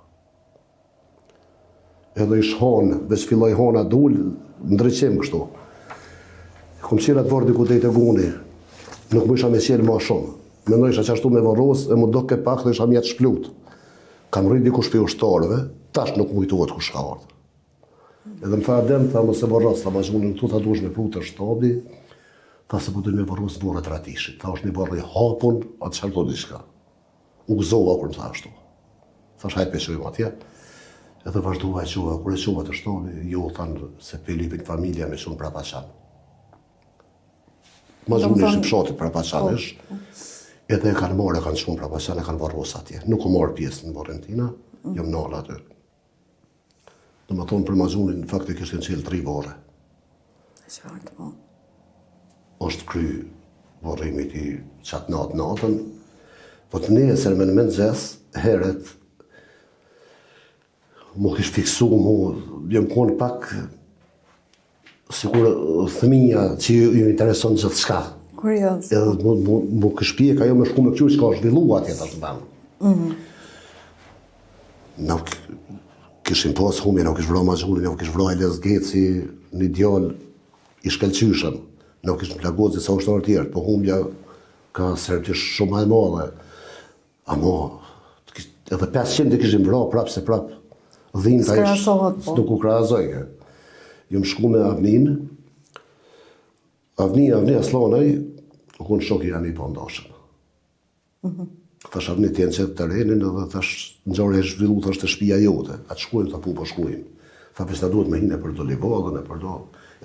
Edhe ish honë, veç filloi hona dul, ndriçim kështu. Kom qelë atë vorr diku deri te guni, nuk mujsha me qelë ma shumë. Mendojsha qashtu me vorros, e mu doke pak dhe isha mjetë shplut. Kam rri dikush prej ushtarëve, tash nuk m'kujtohet kush ka ardhë. Edhe më tha Adem, tha mos e vorros, tha Maxhunin këtu, tha duhesh me pru te shtabi, tha se po dojnë me vorros në vorret Ratishit. Tha është një vorr i hapun, atë qashtu diçka. U gëzova kur më tha ashtu. Thash hajt pe çojmë atje. Edhe vazhdova e çova, kur e çova te shtabi, jo thanë se pe lypin familja me çu n'Prapaçan. Maxhuni ish i fshatit Prapaçan po. ish. Edhe e kanë marrë, e kanë çu n'Prapaçan, e kanë varros atje. Nuk u marrë pjesë në vorrin tina, mm. jam nalë aty. Domethonë për Maxhunin, në fakt e kishin qelë tri vorre. Qartë, po. Është kry vorrimi i tij qatë natë natën, po të nesërmen në mëngjes, heret, mu kish fiksu, mu, jam konë pak, Sikur fëmija që ju intereson gjithçka. Kurioz. Edhe mu, mu, mu kish pjek ajo me shku me këqyr çka është zhvillu atje tash në vend. Mm -hmm. Na kishim pas humje, na kish vra Maxhunin, na kish vra Elez Geci, një djalë i shkëlqyshëm. Na kishin plagos disa ushtarë tjerë, po humbja ka serbët ish shumë ma e madhe. Amo, edhe 500 të kishim vra, prapë se prapë, dhimta ish, po. nuk u krahasojke. Jom shku me Avnin, Avni, Avni Asllanaj, u konë shok i jemi i pandashëm. Mm -hmm. Thash Avni ti e njeh terrenin edhe thash ngjarja e zhvillu thash te shpia jote. A të shkojmë, tha po po shkojmë. Tha veç na duhet me hi nëpër do livadhe, nëpër do...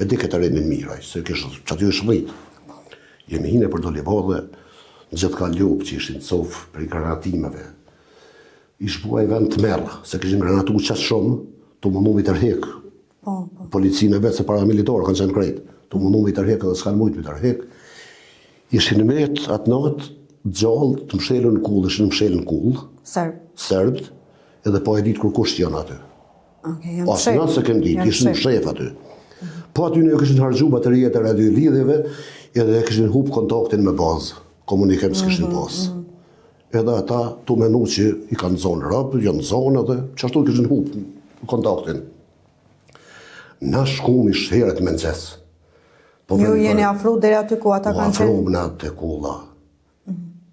E di këtë terrenin mirë, ai, se kish, qaty është rritë. Jemi hi nëpër do livadhe, gjithka lopë që ishin cofë prej granatimeve. Ish bo ai vend tmerr, se kishin granatu qaq shumë, tu mundu mi tërhek po, po. policinë e vetë se paramilitarë kanë qenë krejt, tu mundu mi tërhek edhe s'kanë mujtë mi tërhek. Ishin met atë natë gjallë të mshelun në kullë, ishin mshelë në kullë. Serb. Serbët, edhe pa e ditë kurkush që janë aty. Okay, janë As na s'e kem ditë, ishin mshef aty. Po aty ne kishin harxhu bateriet e radio lidhjeve, edhe e kishin hup kontaktin me bazë, komunikim s'kishin mm -hmm, pas. Mm -hmm. Edhe ata tu menu që i kanë zonë rob, janë zonë edhe, qashtu kishin hup kontaktin. Na shkum ish herët mëngjes. Po Ju jeni afru deri aty ku ata kanë qenë? U afrum na te kulla.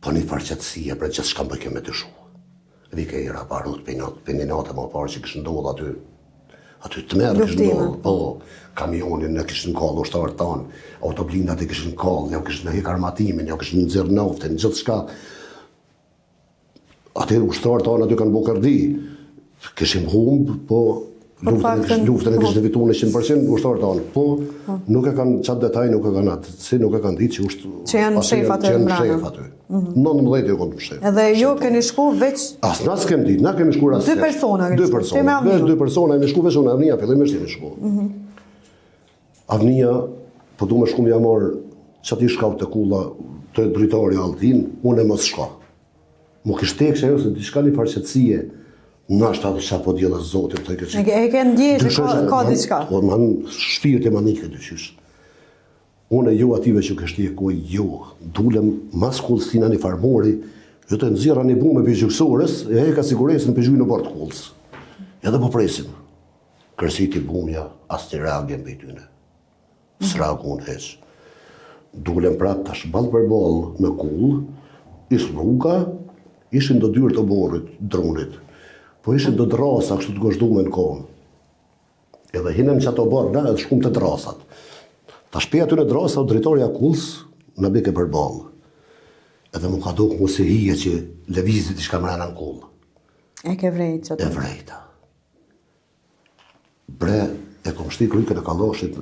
Po një farë qetësie, për gjithçka më bëjke me dyshu. Vike era barut për natë, për një natë më parë që kishin ndodhë aty, aty tmerr kishin ndodhë, po, kamionin e kishin kallë ushtarët tanë, autoblindat e kishin kallë, jau kishin hek armatimin, jau kishin nxjerrë naftën, gjithçka. Aty ushtarët tanë aty kanë bo kërdi. Kishim humb, po, po luftën e kishin luftën e kishin po. fitu në 100% ushtarët tanë. Po, po, nuk e kanë qatë detaj, nuk e kanë atë, si nuk e kanë ditë që usht që janë mshef aty. Që janë mshef aty. Mm -hmm. 19 ju kanë mshef. Edhe ju keni shku veç As na s'kem ditë, na kemi shku rastësisht. Dy persona keni shku. Dy persona. Veç dy persona kemi shku veç unë Avnia, fillimisht kemi shku. Mm -hmm. Avnia, po du me shku me ja marrë qaty shkau te kulla te dritarja Altin, unë e mos shko. Mu kish tek që ajo se diçka një farë qetësie, nashta edhe qa po djellë zotit, të ke E ke ndje që ka, ka diçka. Po, ma në shpirt e ma nike dyqysh. Unë e jo ative që kështë e koj, jo, dulem mas kullës tina një farë mori, jo të nxirra një bume për gjyksores, e e ka siguresën për gjujë në bord kullës. Edhe po presim. Kërsiti bumja, asnjë reagim prej tyne. S'reagun hiç. Dulem prapë tash ballë për ballë me kullë, ish rruga, ishin do dyrë të oborrit, drunit. Po ishin do drasa kështu të gozhdume në komë. Edhe hinem qatë oborr, na edhe shkum te drasat. Tash pej atyne drasa, dritarja kullës, na bike përballë. Edhe mu ka duk mu si hije që lëvizi diçka mrena në kullë. E ke vrejtë që të? E vrejta. Bre, e kom shti grykën e kallashit.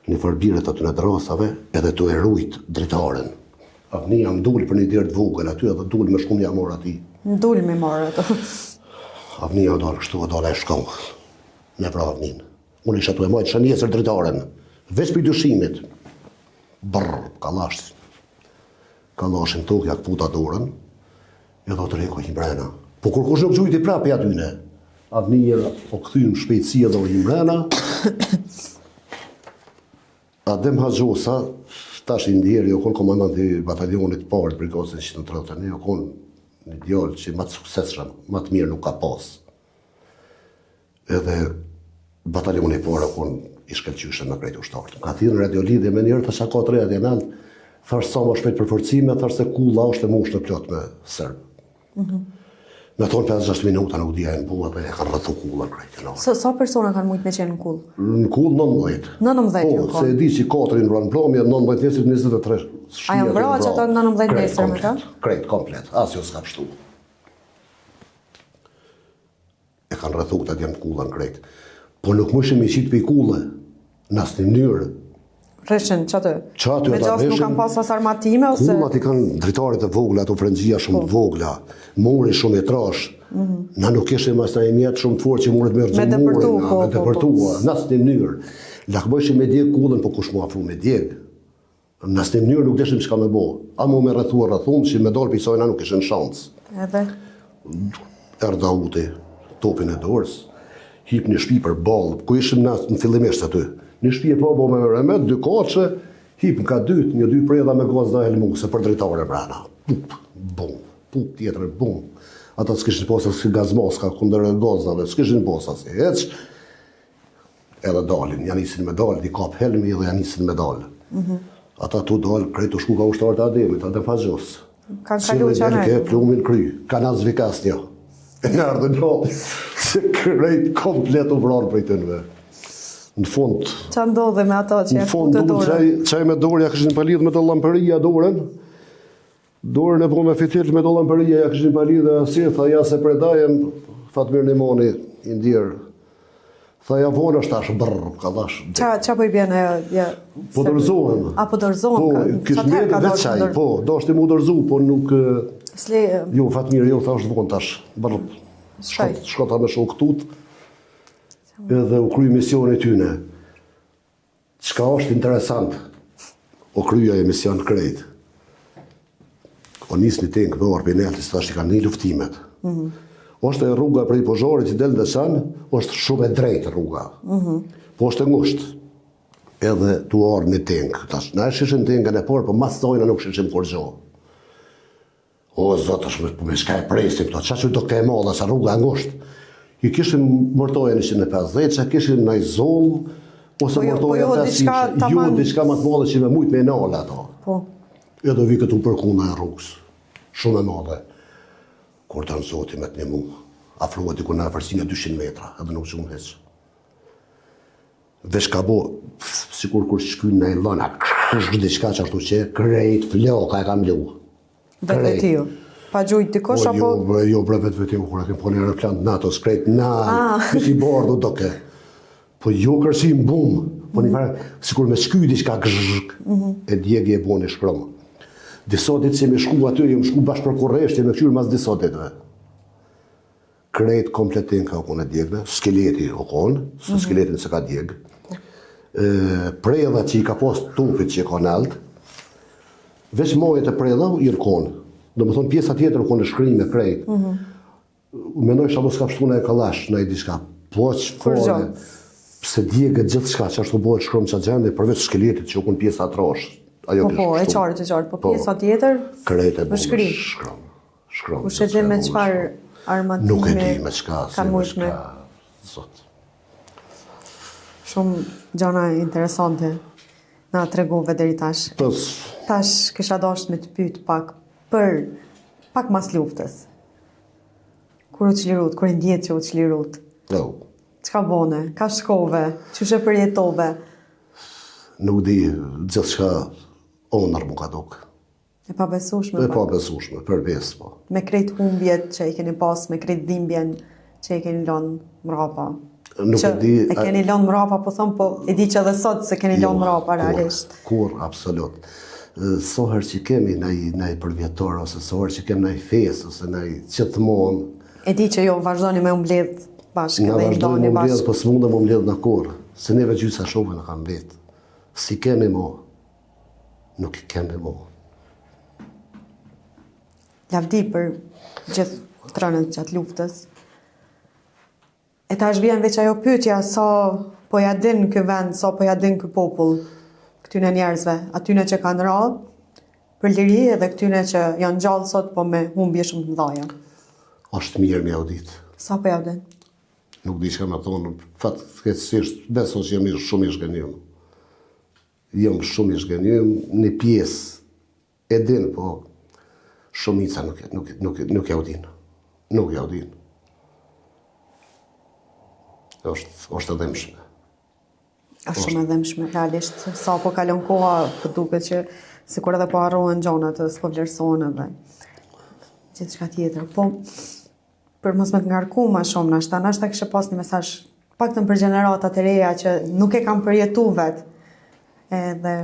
Një farë bire të atyne drasave edhe tu e rujt dritaren. Avnia më dul për një derë të vogël aty edhe dul me shku me ja marrë atij. Më dul me marrë ato. Avnia o dalë kështu, o dalë e shkon. Me vra Avnin. Unë isha tu e majtë shënjestër dritaren. Veç prej dyshimit. Brrr, kallash. Kallashin n'tokë, ja këputa dorën. Edhe o treko hi mbrena. Po kurkush nuk gjujti prapë prej atyne. Avnia o kthy në shpejtësi edhe o hi mbrena. Adem Haxhosa, tash i ndjeri, o konë komandant i batalionit parë të brigadës 131, o konë një djalë që ma të suksesshëm, ma të mirë nuk ka pas. Edhe batalioni i parë o konë i shkëlqyshëm me krejt ushtarët. Më ka thirrë në radiolidhje menjëherë, tha çka ka të reja atje nalt, thash sa më shpejt përforcime, thash se kulla është e mushme plot me serbë. Mm -hmm. Me thonë 5-6 minuta nuk di a janë bo edhe e kanë rrethu kullën krejt. Në sa, sa persona kanë mujtë me qenë në kullë? Në kullë 19. 19 po, se e di që 4 në vranë mbrëmje, 19 nesër, 23 A janë vra që ata 19 nesër me ta? Krejt, komplet, asnjë s'ka pshtu. E kanë rrethu këta djem kullën krejt. Po nuk mujshim me i qitë prej kulle, në asnjë mënyrë. Rreshin, qaty? Qaty, Me gjasë nuk kanë pas as armatime, ose? Kullat i kanë dritaret e vogla, ato frengjia shumë po. vogla, muri shumë i trash. Mm -hmm. Na nuk kishim as naj mjet shumë të fortë që mundet me rrëzu murin, po, me po, depërtu, po. në asnjë mënyrë. Lakmojshim me djeg kullën, po kush mu afru me djeg. Në asnjë mënyrë nuk dishim çka me bo. Amo me rrethu e rrethum, që me dalë prej sajna nuk kishin shans. Edhe? Erdh Dauti, topin e dorës, hip një shpi përballë, ku ishim na në fillimisht aty. Një shpi e pa bo me remet, dy katëshe, hip në kat dytë, një dy predha me gazna helmuse për dritare brena. Pup, bum, pup tjetër, bum. Ata s'kishin pas as gazmaska kundër gaznave, s'kishin pas as hiç. Edhe dalin, ja nisin me dalë, i kap helmi edhe ja nisin me dalë. Mm -hmm. Ata tu dalë, krejt tu shku ka ushtarët e Ademit, Adem Haxhos. Kanë kalu që anë. Ke plumin kry, kanë as vikas një. E në ardhë në se krejt komplet u vranë prej tynve. Në fund... Ça ndodhi me ato që e fund, të dorën? Qaj me dorë, ja kishin palidh me do llampëria dorën, Dorën e bo me fitil me do llampëria ja kishin palidh dhe asir, tha ja se predajem, Fatmir Nimoni, i ndjerë. Tha ja vonë është tash, brrr, ka dhash. Ça, ça po i bjen ajo? Ja, po dorëzohem. A po dorëzohem? Po, kish mbetë veç qaj, po, dashti mu dorëzu, po nuk... S'le... Jo, Fatmir, jo, tha është vonë tash, brrr. Shko, shko tha me shokë tut, edhe u kry misioni tyne. Çka është interesant, u kry ai mision krejt. O nis një tank me ardh prej nalti, se tash i kanë ni luftimet. Mm -hmm. Është e rruga prej Pozharit që del në Deçan, është shumë e drejtë rruga. Mm -hmm. Po është e ngushtë. Edhe tu ardhë një tank. Tash, na e shihshim tankën e parë, po mas sajna nuk shihshim kurgjo. O zot, është me, po me çka e presim këto, ça që do ke e madhe, sa rruga e ngushtë. I kishim mortaja 150, që kishim naj zollë, ose po jo, po jo, diçka taman... Jo, diçka më të madhe që me mujtë me nalë ato. Po. Edhe vi këtu për kuna e rrugës, shumë e madhe. Kur të në zoti me të një mu, afrohet diku në afërsinë e 200 metra, edhe nuk gjumë hiç. Veç ka bo, sikur kur shkyn najllon, a kështë diçka që ashtu që, krejt floka e kam lu. Vetvetiu. Pa gjujt dikush, po, apo? Jo, bre, jo, bre, vetvetiu, kur e kem po një aeroplan të NATO-s, krejt na, ah. i bardhë doke. Po jo kërsim, bum, po një farë, sikur me shky diçka gzhk, mm -hmm. e djegi e boni shkrom. Disa ditë që me shku aty, jom shku bashkë për kurreshtje, me kqyrë mas disa ditëve. Krejt komplet tanka u konë e djegme, skeleti u konë, se mm -hmm. skeletin s'e ka djeg. Predha që i ka pas topit që e ka nalt, veç majet e predha janë konë. Domethonë pjesa tjetër u konë e shkrime krejt. Mm -hmm. Mendojsha mos ka pshtu naj kallash, naj diçka. Po që fare, pse djeget gjithçka që ashtu bëhet shkrum që gjendje, përveç skeletit që u konë pjesa trash. Ajo po, po, e qartë, e qartë, po, po pjesa tjetër, krejt e bëhet shkrum. Shkrum. Kush e di me çfarë armatime Nuk e di me çka, si me çka. Zot. Shumë gjana interesante na tregove deri tash. Po. Tash kisha dashur me të pyet pak për pak mas luftës. Kur u çlirut, kur e ndjetë që u çlirut? Jo. Çka bone? Ka shkove? Qysh e përjetove? Nuk di, gjithçka ondërr m'u ka duk. E pabesueshme. E pabesueshme, për besë po. Me krejt humbjet që i keni pas, me krejt dhimbjen që i keni lënë mrapa. Nuk që e di... E keni lënë mrapa, po thom, po e di që edhe sot s'e keni lënë mrapa, realisht. Kurrë, absolut. Sa herë që kemi naj, naj përvjetor, ose sa herë që kemi naj festë, ose naj gjithmonë... E di që jo, vazhdoni me u mbledh bashkë Na dhe i vazhdojmë ndani me mbledh, bashkë. po s'mundem me mbledh na kurrë, se neve gjysa shokëve na kanë mbetë. S'i kemi mo. Nuk i kemi mo. Lavdi për gjithë të rënët gjatë luftës. E tash vjen veç ajo pyetja sa po ja din ky vend, sa po ja din ky popull këtyne njerëzve, atyne që kanë ra për liri edhe këtyne që janë gjallë sot po me humbje shumë të mëdha. Është mirë me jau ditë. Sa po ja din? Nuk di çka me thonë, fatkeqësisht besoj që jam shumë i zhgënjym. Jam shumë i zhgënjym, një pjesë e din, po shumica nuk nuk nuk nuk ja u din. Nuk ja u din. Është është e dhimbshme. Është shumë e dhimbshme realisht. Sa po kalon koha, po duket që sikur edhe po harrohen gjanat, edhe s'po vlerësohen edhe gjithçka tjetër. Po për mos me të ngarku ma shumë nashta, nashta kishe pas një mesazh paktën për gjeneratat e reja që nuk e kanë përjetu vet. Edhe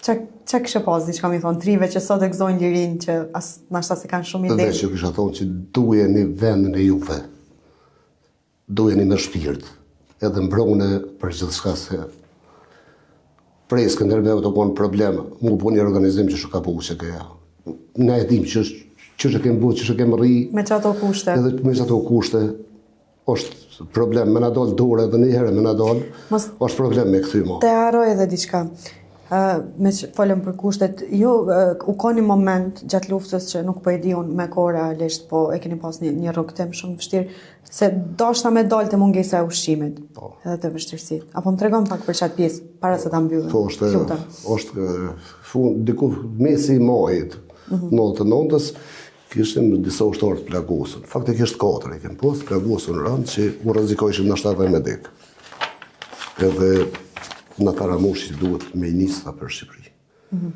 ça ça kishe pas diçka me i thonë t'rive që sot e gëzojnë lirinë që as nashta s'e kanë shumë ide. Veç ju kisha thonë që dujeni vendin e juve. Dujeni me shpirt, edhe mbrone për gjithçka se prej Skënderbeut u kon problem, mu bo një organizim qysh u ka bo UÇK-ja. Ne e dim qysh qysh e kemi bo, qysh e kemi rri. Me qato kushte. Edhe me qato kushte është problem me na dal dore edhe një herë me na dal. Mos është problem me kthy mo. Te harroj edhe diçka. Meqë folëm për kushtet, ju u ka një moment gjatë luftës që nuk po e di unë me kohë realisht, po e keni pas një, një rrugëtim shumë të vështirë, se dashta me dalë te mungesa e ushqimit, po. edhe te vështirësitë. A po më tregon pak për qatë pjesë, para se ta mbyllim? Po, është, është fund, diku mesi i majit, mm -hmm. 99-ës, kishim disa ushtarë të plagosur. Faktikisht katër i kem pas të plagosur rëndë që u rrezikojshim ndoshta edhe me dek. Edhe na tha Ramushi që duhet me i nisë tha për Shqipëri. Mm -hmm.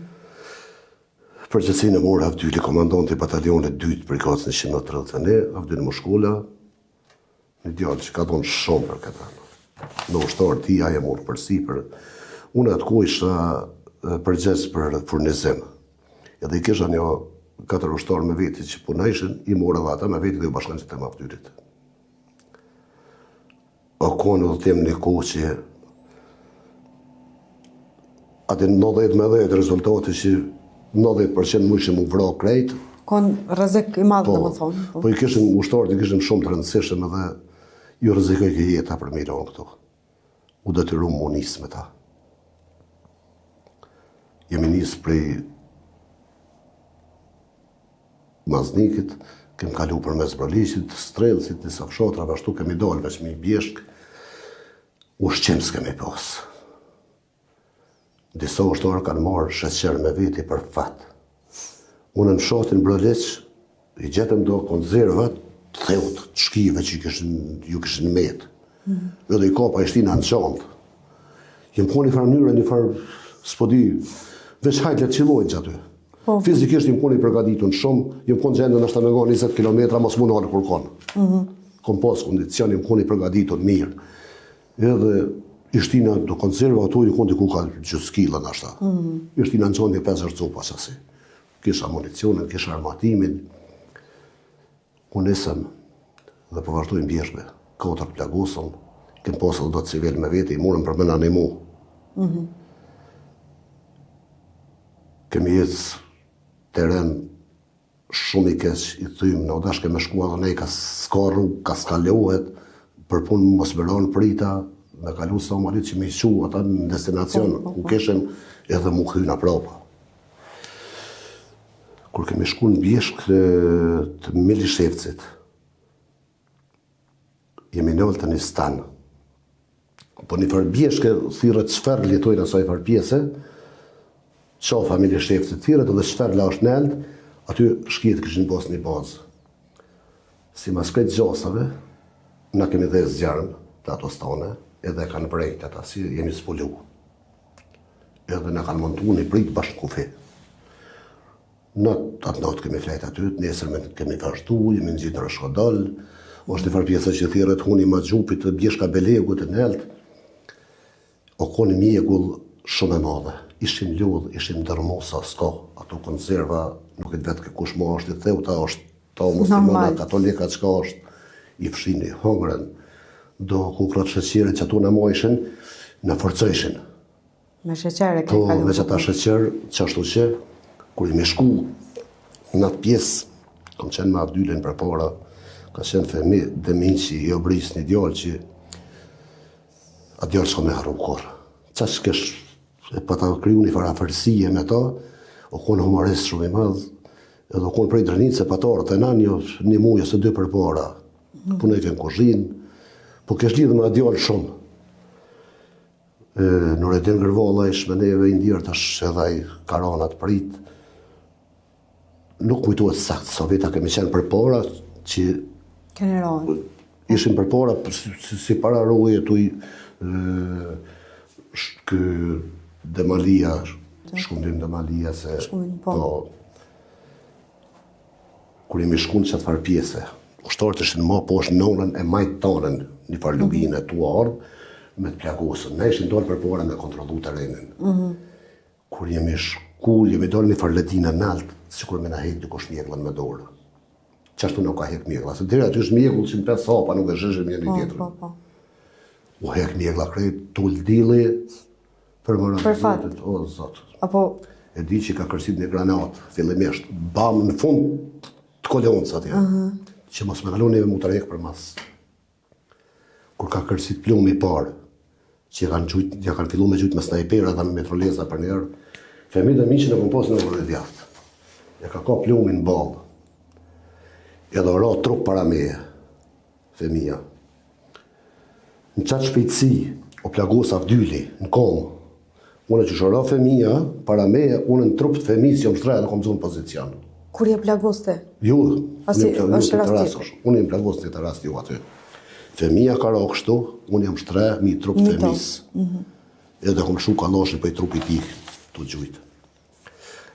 Përgjegjësinë e mori Avdyli, komandanti i batalionit dytë brigadës 131, Avdyl Mushkola, një djalë që ka dhonë shumë për këtë vend. Me ushtarë tij, ai e mori përsipër. Unë atë kohë isha përgjegjës për furnizim. Edhe i kisha një katër ushtarë me veti që punojshin, i mora edhe ata me veti dhe u bashkëngjitëm Avdylit. O konë udhëtim një kohë që aty 90 me 10 rezultati që 90% mujshim u vra krejt. Kon rrezik i madh, po, domethonë. Po. po i kishim ushtarët, i kishim shumë të rëndësishëm edhe ju rrezikojke jeta për me i lanë këto. U detyrum mu nis me ta. Jemi nis prej Maznikit, kem kalu përmes Broliqit, Strellcit, disa fshatrave, ashtu kemi dalë veç mi bjeshkë, ushqim s'kemi pas. Disa ushtarë kanë marrë sheqer me veti për fat. Unë në fshatin Broliq, i gjetëm do konzerva të dheut, të shkive që kishin, ju kishin metë. Mm -hmm. Edhe i kapa i shtina në çantë. Jem konë një farë mënyre, një farë, s'po di, veç hajt le të qillojnë që aty. Po. Fizikisht jem konë i përgatitun shumë, jem konë gjendje ndoshta me nga 20 km, mos m'u nalë kurkon. Mm -hmm. Kom pas kondicion, jem konë i përgatitun mirë. Edhe i shtina do konserva, ato i konë diku ka gjysë kile ndoshta. Mm -hmm. I shtina në çantë 5-6 copa sasi. Kisha municionin, kisha armatimin. U nisëm dhe po vazhdojmë bjeshkëve, katër të plagosëm, kem pas edhe do civil me vete, i morëm për me na nimu. Mm -hmm. Kemi ecë teren shumë i keq, i thymë, na u dashke me shku edhe ne, ka s'ka rrugë, ka s'kalohet, për punë mos me ra n'prita, me kalu sa ma që me i çu ata në destinacion, po, po, ku po. kishim edhe mu kthy na prapa. Kur kemi shku në bjeshkë të Milishevcit, jemi nalë te një stan. Po një farë bjeshke thirret Sferli, thojnë asaj farë pjese, qafa Milishevcit thirret edhe Sferla është nelt, aty shkijet kishin pas një bazë. Simas krejt gjasave, na kemi dhezë zjarm te ato stane, edhe e kanë vrejt ata, si jemi zbulu. Edhe na kanë montu një pritë bashkë në kufi. Në atë natë kemi flejt aty, të nesërmen kemi vazhdu, jemi ngjitë në Roshodol, Është një farë pjesa që thirret Huni Magjupit, Bjeshka Belegut e nelt. O konë mjegull shumë e madhe. Ishim lodhë, ishim dërmosa, s'ka. Ato konserva, nuk e vet kush ma është i theut, a është ta muslimana, katolika, çka është, i fshini, hëngrën, do kukra të sheqerit që ato në majshin, na forcojshin. Me sheqer e ke po, kalu. Po, me qata sheqer, qashtu që, kur jemi shku në atë pjesë, kam qenë me Avdylin përpara, ka qenë Femi Deminqi, i Obris, një djalë që, atë djalë s'kom me harru kurrë. Qaq kesh, e pata kriju një farë afërsie me ta, o konë humorist shumë i madh, edhe o konë prej Drenice pat ardhë te na një, një muj ose dy përpara, mm. punojke në kuzhinë, po kesh lidhë me atë djalë shumë. Nuredin Gërvalla ish me neve i ndjerë tash edhe ai ka ra n'atë pritë. Nuk kujtohet sakt sa veta kemi qenë përpara që keni rënë. Ishim përpara si, si, si para roje tuj ky Demalia, Shkumbim Demalia se Shkumbim, po. po Kur jemi shku në qatë farë pjese, ushtarët ishin ma poshtë në anën e majtë tonën, një farë lugine tu ardhë, me të plagosën. Ne ishim dalë përpara me kontrollu terrenin. Mm -hmm. Kur jemi shku, jemi dalë një farë ledine nalt, sikur me na hek dikush mjegullën me dorë. Qashtu na u ka hek mjegulla. Se deri aty është mjegull që në pesë hapa nuk e shihshim njëri po, tjetrin. Po, po. U hek mjegulla krejt, tul dilli, Për më Për fat. O, zot. Apo... E di që ka kërsit një granat, fillimisht, bam në fund të kolonës atje. Uh -huh. Që mos me na lon neve mu tërhek për mas. Kur ka kërsit plumi i parë, që ja kanë gjujt, ja kanë fillu me gjujt me snajpera dhe me mitraleza për njerë, Femi Demiqin e kom pas në anën e djathtë. E ka kap plumin në ballë. Edhe ra trup para meje. Femija. Në qatë shpejtësi, u plagos Avdyli, në komë. Unë qysh ra Femija, para meje, unë në trup të Femisë jam shtre edhe kom zonë pozicion. Kur je plagos ti? Jo, Asi, është rast tjetër. Unë jam plagos në të rast, jo aty. Femija ka ra kështu, unë jam shtre mi trup të Femisë. Mm -hmm. Edhe kom lshu kallashin prej trupit tij, tu gjujtë.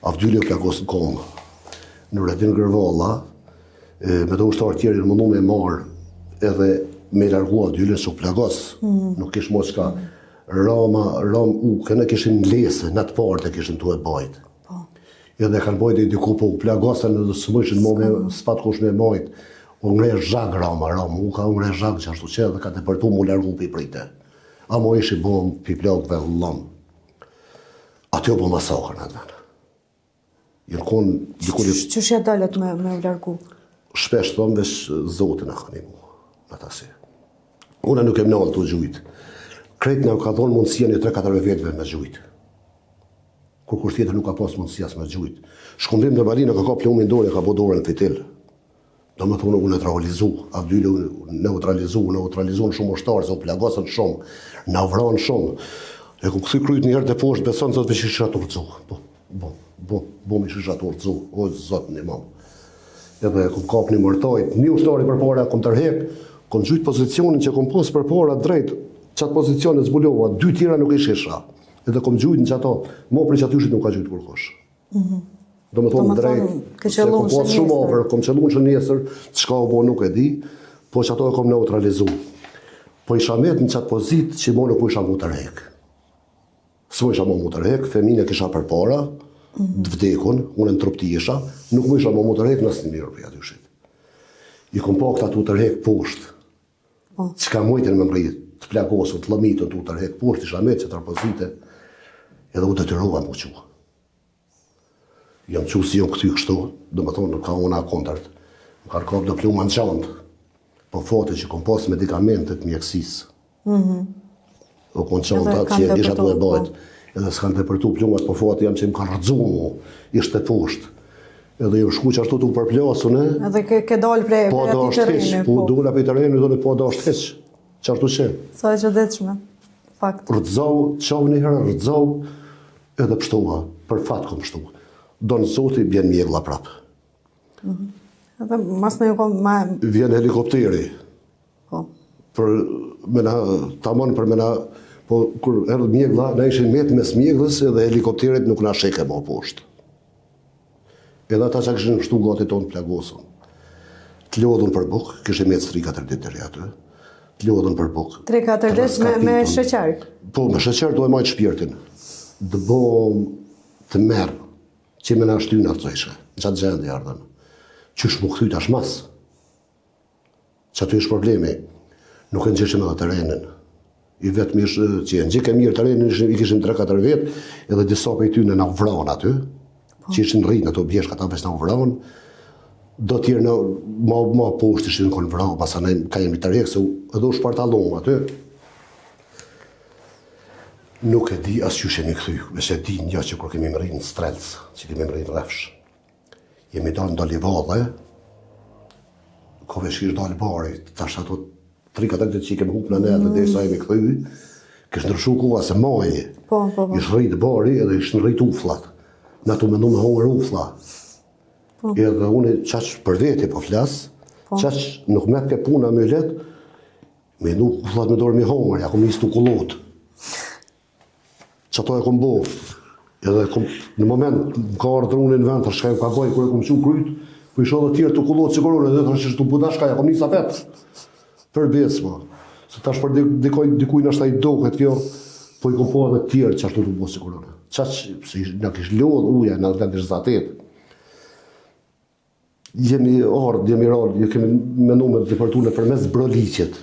Avdyli u plagos në komë. Nuredin Gërvalla, me do ushtarë tjerë janë mundu me marrë edhe me largu Avdylin se u plagos. Mm -hmm. Nuk kish mo çka. Rama, Ram Ukën e kishin lese, në atë partë e kishin tu e bajt. Po. Edhe kanë bajt e diku po u plagosën edhe s'mujshin mo me, s'pat kush me majt. U ngre zhag Rama, Ram Uka, u ngre zhag qashtu që edhe ka depërtu mu largu pi prite. Amo ishi bo pi plagëve llom. Aty u bo masakër në atë vend. Janë konë diku një... Qysh ja dolët me, me u largu? Shpesh thom veç Zoti na ka nimu, në ata si. Unë nuk jem nalë tu gjujtë. Krejt na ka dhonë mundësia një 3-4 vetëve me gjujtë. Kur kush tjetër nuk ka pas mundësia as me gjujtë. Shkumbim Demalinë ka kap plumin n'dorë, ka bo dorën fitil. Do me thonë, u neutralizu, Avdyli u neutralizu, u neutralizu në shumë ushtarë, se u plagosën shumë, na vranë shumë. E kom kthy kryt një herë te poshtë, beson Zot veç isha tu rrëzu. Po, bo, bo, bo, mi isha tu rrëzu, o Zot një mam. Edhe e kom kap një mortajt, një ushtari përpara e kom tërhek, kom gjujt pozicionin që kom pas përpara drejt, qatë pozicion e zbulova, dy tjera nuk i shisha. Edhe kom gjujt në qato, mo prej qatyshit nuk ka gjujt kurkush. Mm Do me thonë drejt, se kom pas shumë afër, kom qëllu në shënjestër, çka u bo nuk e di, po që ato e kom neutralizu. Po isha met në qatë pozitë që mo nuk mu isha mu tërhek. S'mu isha mo mu tërhek, Femin e kisha përpara, mm -hmm. të vdekun, unë në trup të isha, nuk mu isha mo mu tërhek në asnjë mënyrë prej atyshit. I kom pa këta tu tërhek poshtë, Po. Çka mujtën me mrri, të plagosur, të llomitën, tu tërhek poshtë, isha met qatë pozite, edhe u detyrova mu çu. Jam çu si jam kthy kështu, do me thonë ka ona kontart. Më kanë kap do pluma në çantë. Po fati që kom pas medikamentet mjekësisë. Mm -hmm. O kon çanta që e kisha tu e bajt. Po. Edhe s'kanë depërtu plumat, po fati jam që më kanë rrëzu mu, ishte poshtë. Edhe jam shku që ashtu tu përplasur, ne? Edhe ke, ke dalë prej, po, prej atij terreni. Po, po dola prej terreni, dole po dasht hiq. Qashtu që. Sa e çuditshme. Fakt. Rrëzau, çau një herë, rrëzau, edhe pështova, për fat kom pështu. Don Zoti bjen mjegulla prap. Mm -hmm. Edhe mas në ju kom ma... Vjen helikopteri. Po. Për me na, tamon për me na, po kur erdh mjegulla, na ishim met mes mjegullës edhe helikopterit nuk na sheke ma poshtë. Edhe ata që kishin pështu gati tonë të plagosën. Të lodhun për bukë, kishim met 3-4 ditë deri aty. Të lodhun për bukë. 3-4 ditë me, me sheqer? Po, me sheqer do e majtë shpirtin. Të bom të merë, që me na shty në atë Në qatë gjendje ardhëm. Qysh m'u kthy tash mas? Qaty është problemi. Nuk e ngjishim edhe terrenin. I vetmi është që e ngjike mirë terrenin, i kishim 3-4 vetë, edhe disa prej tyne na u vranë aty, po. që ishin rritë në ato bjeshka, ata veç na u vranë, do tjerë në ma, ma poshtë ishin konë vra, masanej ka jemi tërhek, se edhe u shpartallum aty. Nuk e di as qysh jemi kthy, veç e di një që kur kemi mrri në Strelc, që kemi mrri në Rrafsh. Jemi dalë në livadhe, ko veç kish dalë bari, tash ato 3-4 ditë që i kemi hup në net, mm. derisa jemi kthy, kish ndryshu koha se maj, po, po, po. ish rrit bari edhe ish rrit ufllat. Na tu mendu me hongër uflla. Po. Edhe unë qaq për vete po flas, po. qaq nuk më ke puna më let, me nu ufllat me dorë me hongër, ja kom nis tu kullot. Qato e kom bo, edhe kom, në moment më ka ardhë truni në vend, tash çka ka boj, kur e kom çu kryt, po i shoh edhe tjerë tu kullot sikur unë, edhe tash është tu bu çka, ja kom nis apet. Për besë, po. Se tash për dikoj, dikuj nashta i doket kjo, po i kom po edhe tjerë që ashtu tu bo sikur unë. Qaq, se na kish lodh uja, na kish zatet. Jemi ardhë, jemi ardhë, ju kemi menu me depërtu nëpërmes Broliqit,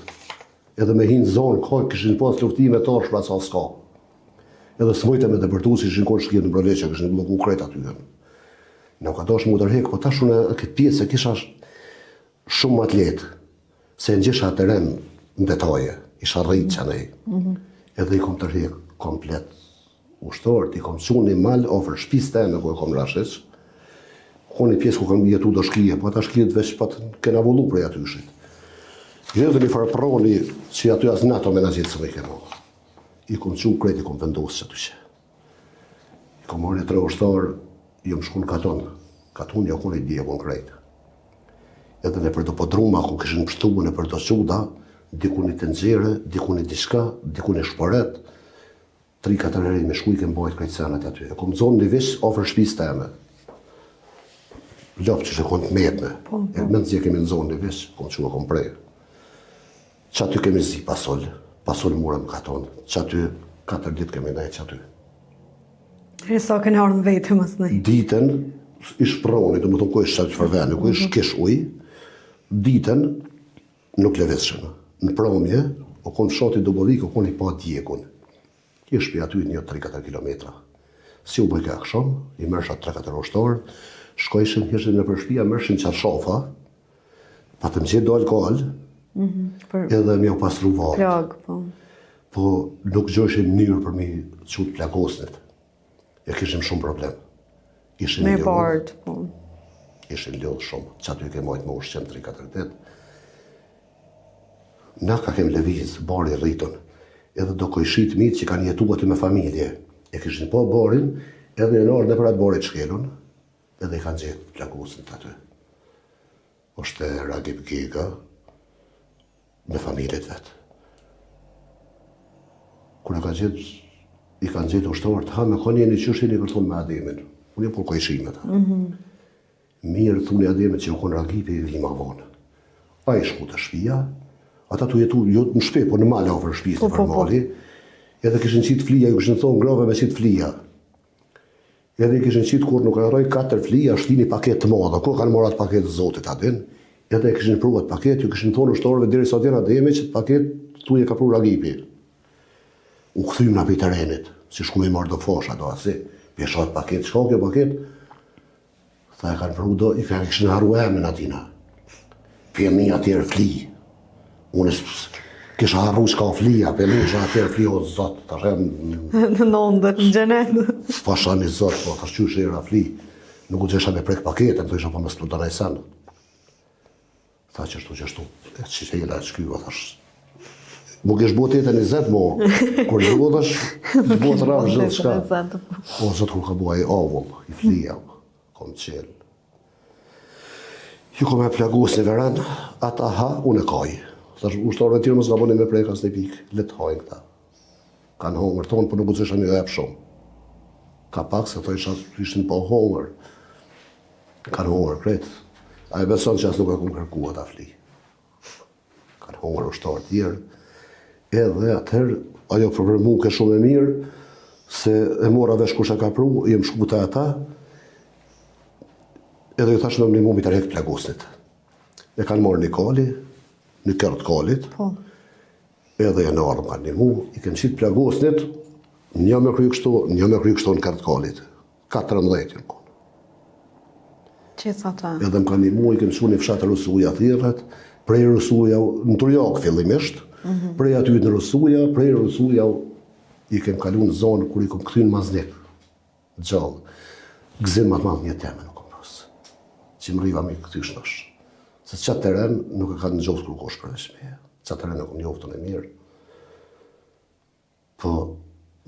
edhe me hi në zonë, ka kishin pas luftime të ashpra sa s'ka. Edhe s'mujtë me depërtu, si ishin konë shkijet në Broliq, kishin blloku krejt aty. Na ka dash m'u tërhek, po tash unë këtë pjesë e kisha shumë më të lehtë, se e ngjisha teren në detaje, isha rritë që nej. Mm -hmm. Edhe i kom tërhek komplet ushtarët, i kom çu një mal afër shtëpisë teme ku e kom Rashiq, ku një pjesë ku kam jetu do shkije, po ata shkijet veç pat kena vëllu prej atyshit. Edhe një farë proni që aty as NATO me na gjetë së kena. I kom çu krejt, i kom vendosë që aty që. I kom marrë një tre ushtarë, jom shku në katon. Katoni jo kon i djegun krejt. Edhe nëpër do podruma ku kishin pështu nëpër do quda, diku një tenxhere, diku një diçka, diku një shporet, Tri katër herë jemi shku i kem bajt krejt senet aty. E kom zonë një vis afër shtëpisë teme. Lopë që shë konë të metme. Po, po. E mezi e kemi nzonë një vis, kom çu e kom pre. Që aty kemi zi pasol, pasol murëm katon. Që aty katër ditë kemi nejtë që aty. E sa keni ardhë në vete masnej? Ditën, ish proni, do më thonë ku ish qatë për veni, ku ish mhm. kish ujë, ditën Nuk lëvizshim. Në pramje, u kon fshati Dubovik, u kon i pa djegun. Ish prej aty një 3-4 kilometra. Si u bëjke aksham, i merrsha 3-4 ushtarë, shkojshin, hyshin nëpër shtëpia, merrshin çarshafa, patëm gjetë do alkohol, mm -hmm, për... edhe me u pastru varret. Plagë, po. Po nuk gjojshin mënyrë për mi çu të plagosnit. E kishim shumë problem. Ishin Me bart, po. Ishin lodhë shumë. Që aty ke majtë me ushqim 3-4 ditë. Na ka kem lëviz, bari rritën. Edhe do kojshit mitë që kanë jetu aty me familje. E kishin po barin, edhe janë ardhë nëpër atë barit shkelun, edhe i kanë gjetë plagosnit aty. Është Ragip Gega, me familjet vet. Kur e ka gjetë, i kanë gjetë ushtarët, ha me kon jeni qysh jeni kërthon me Ademin. Unë jam kur kojshi me ta. Mm -hmm. Mirë, thuni Ademit që u konë Ragipi, vi ma vonë. Ai shku te shpia, ata tu jetu, jo në shpi, po në mal afër shpisë, po, po, po. mali, edhe kishin qitë flija, ju kishin thonë grave me qitë flija. Edhe i kishin qitë kurrë nuk e harroj katër flija shti ni paketë të madhe ku e kanë marrë atë paketë zotit ta din edhe e kishin pru atë paketë ju kishin thonë ushtarëve deri sa t'vjen Ademi qët paketë thuj e ka pru Ragipi u kthym na prej terrenit si shkum me i marrë do fasha do asi pe shoh atë paketë çka kjo paketë Tha e kanë pru do, i kanë kishin harru emrin atina. Pe mi atëherë fli. Unë kisha harru çka flia, pe mi isha atëherë fli, o zot, tash jam... Në nondër, në xhenet. Pasha një zot, po, tash qysh era fli. Nuk u xhesha me prek paketën, thojsha po mos të donaj sen. Tha qështu, qështu, e që që jela e qkyva, thash, Mu kish bo 8.20, mo, kur lodhesh, të bo të rafë gjithçka. O, zot, kur ka bo ai avull, i flia, kom qelë. Ju kom e plagos një veren, ata ha, unë e kaj. Thash, ushtarëve tjerë mos gaboni me prek asnjë pikë, le të hajnë këta. Kanë hongër tonë, po nuk u me jep shumë. Ka pak se thojsha, ishin po hongër. Kanë hongër krejt. A e beson që as nuk e kom kërku ata fli. Kanë hongër ushtarë tjerë. Edhe atëherë, ajo për për mu ke shumë e mirë, se e mora vesh kush e ka pru, jem shku te ata, edhe ju thashë me më nimu mi tërhek plagosnit. E kanë marrë një kali, një kerr t'kalit, po. edhe janë ardhë më kanë nimu, i kem qitë plagosnit, një me kry kështu, një me kry kështu në kerr t'kalit. 14 janë konë. Gjithë ata. Edhe më kanë nimu, i kem çu një fshat Rusuja thirret, prej Rusuja, në Turjakë fillimisht, mm -hmm. prej aty në Rusuja, prej Rusuja, i kem kalu në zonë, kur i kom kthy në Maznik, gjallë. Gëzim ma të madh n'jetë teme nuk kom pas. Që mrriva me i kthy shnosh. Se qatë teren nuk e kanë njoft kurkush përveç meje. Qatë teren e kom njoft unë mirë. Po,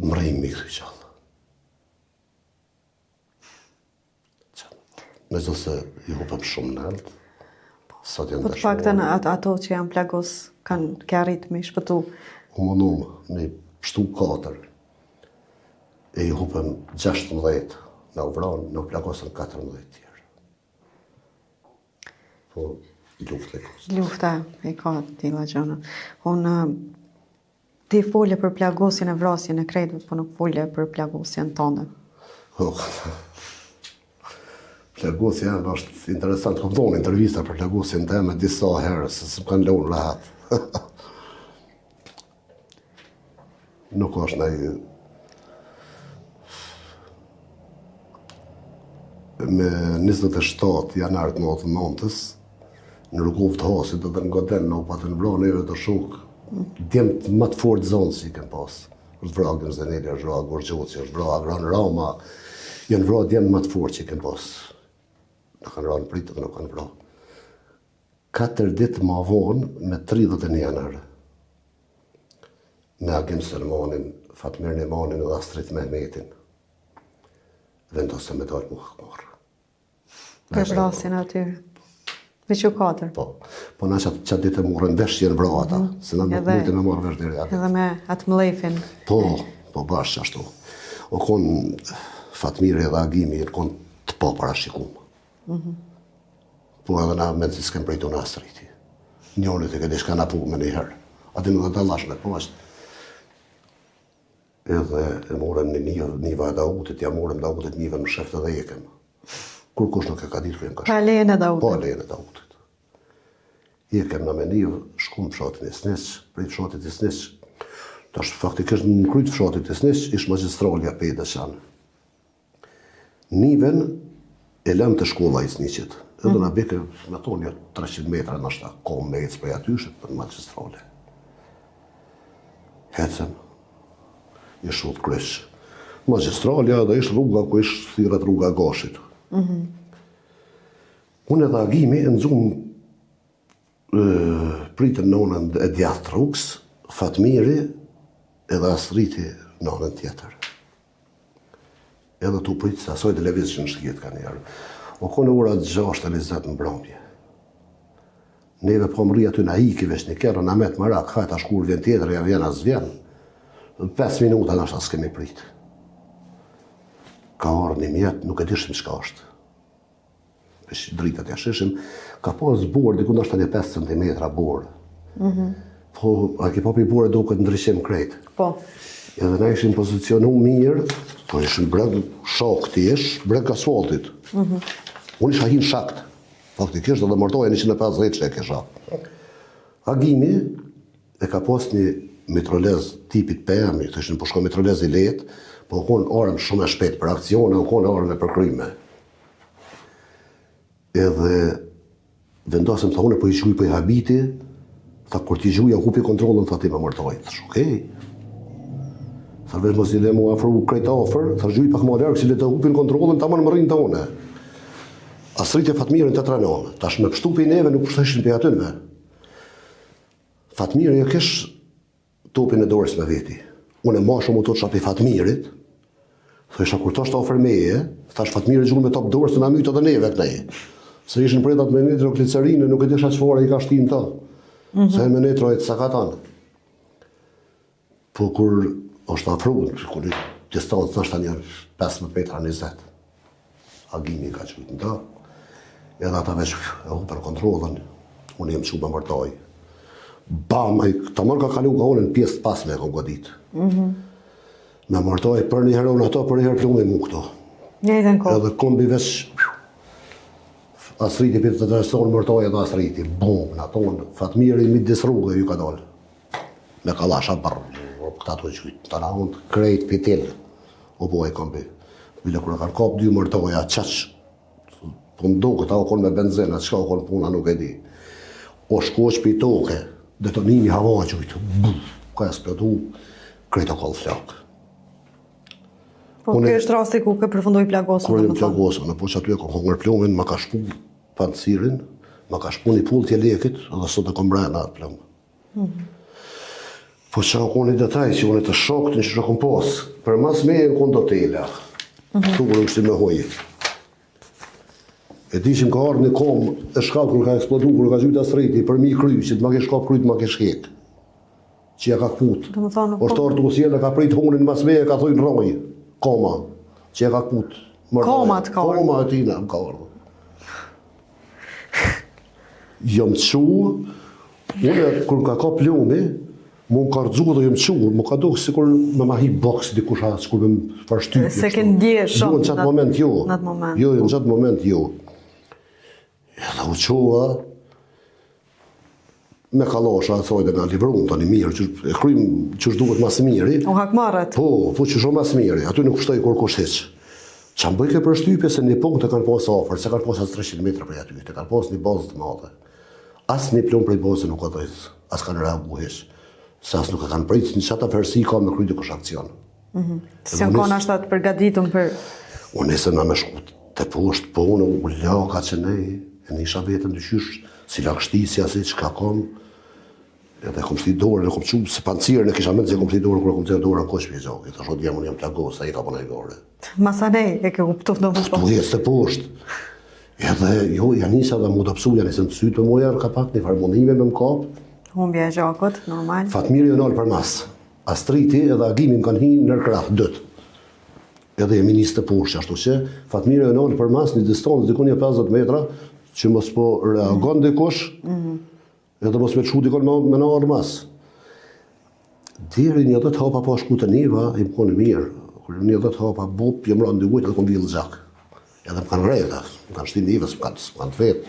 mrrim me i kthy gjallë. Megjithëse i hupëm shumë nalt, sot janë po të paktën at, ato që janë plagos kanë ke arrit me i shpëtu. U mundum me pshtu 4, e i hupëm 16, na u vranë, na u plagosën 14 tjerë. Po, lufta e ka. Lufta e ka të tilla gjëna. Unë Ti fole për plagosjen e vrasjen e krejtve, po nuk fole për plagosjen tënde. Po, plagosja jeme është interesant, kom dhonë intervista për plagosjen teme disa herë, se s'më kanë lonë rahat. nuk është naj... Me 27 janar të 99-ës, Në Rugovë të Hasit edhe në Goden na u patën vra neve do shokë, djemtë më të fortë zonës që i kem pas. Është vra Agim Zeneli, është vra Agor Gjoci, është vra Agron Rama, janë vra djemtë më të fortë që i kem pas. Na kanë ra në pritë dhe na kanë vra. Katër ditë ma vonë, me 31 janar, me Agim Selmanin, Fatmir Nimanin dhe Astrit Mehmetin, vendosëm me dalë m'u hakmarrë. Për vrasjen atyre. Me që katër. Po, po na qatë qatë ditë e morëm vesh që janë vra ata, mm -hmm. se na nuk mujtë me marrë vesh deri atë. Edhe me atë mlefin. Po, po bash qashtu. O konë Fatmiri edhe Agimi, janë konë të paparashikum. Mm -hmm. Po edhe na mezi s'kem pritu na Astriti. Njëri të këtë shka na pu me njëherë. Aty nuk e dallash me po është. Edhe e morëm një nivë, niva e Dautit, ja morëm Dautit nivën msheftë edhe ikëm. Kurkush nuk e ka ditë ku jem ka shku. Pa lejen e Dautit. Pa lejen e Dautit. Ikëm na me nivë, shkum fshatin Isniq, prej fshatit Isniq, tash faktikisht në kry të fshatit Isniq, ish magjistralja Pejë Deçan. Nivën e lamë te shkolla e Isniqit. Edhe mm. na beke, me thonë, jo 300 metra, nashta, ko me ecë prej aty, për në magjistrale. Hecëm, ish udhëkryq. Magjistralja dhe ish rruga ku ish thirret rruga e Gashit. Mm -hmm. Unë edhe Agimi e nxumë pritën në anën e djathtë rrugës, Fatmiri edhe Astriti në anën tjetër. Edhe tu pritë se asoj të lëvizë që në shkijet ka njerë. O konë ora 6.20 në mbrëmje. Neve po mrri aty na iki veç një kerr, na met marak, hajt tash kur vjen tjetër, ja vjen a s'vjen. 5 minuta nashta s'kemi prit. Ka ardhë një mjet, nuk e dishim çka është. Veç dritat ja shishim, ka pas borë, diku ndoshta një 5 cm borë. Mm -hmm. Po, a ke pa pi bore duket ndryshim krejt. Po. Edhe na ishim pozicionu mirë, po ishim breg shakti ish, breg asfaltit. Mm -hmm. Unë isha hi në shakt, faktikisht edhe mortaja 150 që e kisha. Agimi e ka pas një mitrolez tipit PM, i thëshin po shko mitrolez i lehtë, po u konë armë shumë e shpejt për akcione, u konë armë e përkryme. Edhe vendosëm, tha unë po i gjuj po i habiti, tha kur t'i gjuj ja hupi kontrollën, tha ti me mortaj. Thash, okej. Tha veç mos i le mu afru krejt afër, tha gjuj pak më larg që le të hupin kontrollën, tamam më rrinë të une. Astriti e Fatmirin të tre nanë. Tash me pështu prej neve nuk pështojshin prej atynve. Fatmiri e kish topin e dorës me veti. Unë ma shumë u tutsha prej Fatmirit, thosha kur të është afër meje, thash Fatmiri gjun me top dorës të na mytë edhe neve kënej. Se ishin predhat me nitroglicerinë, nuk e disha çfarë i ka shti n'to. Mm -hmm. Se me nitro e të sakatan. Po kur është afru, kur një distancë nashta një 15 metra 20. Agimi ka gjujtë në ta. Edhe ata veç e hupën kontrollën, unë jem çu me mortaj. Bam, ai tamam ka kalu ka unë në pjesë të pasme e kom godit. Mm -hmm. Me mortaj për një herë unë ato, për një herë plumi mu këto. Njëjtën kohë. Edhe kombi veç Astriti për të tërëson mortaj edhe Astriti. Bum, në tonë, Fatmiri midis rrugë ju ka dalë. Me kallasha bërë, këta të gjytë, të na unë krejt fitil. U bo ai kombi. Bile kur e kanë kap dy mortaja, qaq Po më duket, a u konë me benzin, a çka u konë puna, nuk e di. O shkoq pi toke, detonimi hava gjujtë, buf, ka eksplodu, krejt o kall flakë. Po, ky është rasti ku ke përfundu i plagosur, Kur jam plagosur, në po që aty e kom hongër plumin, ma ka shpu pancirin, ma ka shpu një pullë t'jelekit, dhe sot e kom mrena atë plum. Po që u konë një detaj, që unë të shokët në që kom pas, për mas me e në konë do tela, mm -hmm. thurë më me hojë. E di që më ka ardhë një komë e shkallë kur ka eksplodu, kur ka gjujtë Astriti, për mi kry, që të ma kesh kap kryt, ma kesh hek. Që ja ka kput. Domethonë, po. Është ardhë të usjellë, ka prit hunin mas me e ka thujnë rroj. Koma, që ja ka kput. Koma të ka ardhë. Koma e tina më ka ardhë. Jam çu, unë kur më ka kap plumi, mu më ka rrëzu dhe jam çu, më ka duk sikur me ma hi boks dikush a sikur me më përshtypje. S'e ke ndje shumë. Jo, në qatë moment jo. Në atë moment. Jo, jo, në qatë moment jo. Edhe u çua, me kallosha, thojnë dhe na livrun, tani mirë, që e krym që duhet ma së miri. U hakmarrët. Po, po që shumë ma së miri, aty nuk pështoi kurkush hiç. Që më bëjke përshtypje se një punkt e kanë pas afër, se kanë pas as 300 metra prej aty, e kanë pas një bazë të madhe. As një plumb prej bazë nuk ka dhezë, as kanë reagu hiç, se as nuk e kanë pritë, në qatë afërsi ka me kry dikush akcion. Mm -hmm. Se janë konë ashtu të përgatitun për... Unë nesër na me shku të poshtë, po unë u laka që ne, e nisha vetën dyqysh, si lagështisja, si çka kom, edhe kom shti dorën, e kom qu, se pancirën e kisha mend se kom shti dorën, kur e kom nxjerr dorën, koq për gjokë, i thashë, o djem, unë jam plagos, ai ka po gore. Masanej, e ke kuptu në më Po jesë të poshtë. Edhe, jo, ja nisa dhe mu dobësu, ja nisën të sytë për moja, ka pak një farë mundime me më kapë. Humbja e gjakut, normal. Fatmiri u nalë për mas. Astriti edhe Agimi më kanë hi nër krah, dytë. Edhe jemi nisë të poshtë, ashtu që Fatmiri u nalë për mas një distancë diku një 50 metra, që mos po reagon dikush, mm -hmm. edhe mos me çu dikon me, me na ardhë mas. Deri një 10 hapa pa shku te niva, jem konë mirë. Kur një 10 hapa, bup, jem ra n'dy ujtë edhe kom vjellë gjak. Edhe më kanë rrejtë, më kanë shti nivës, më kanë, më kanë të vetë.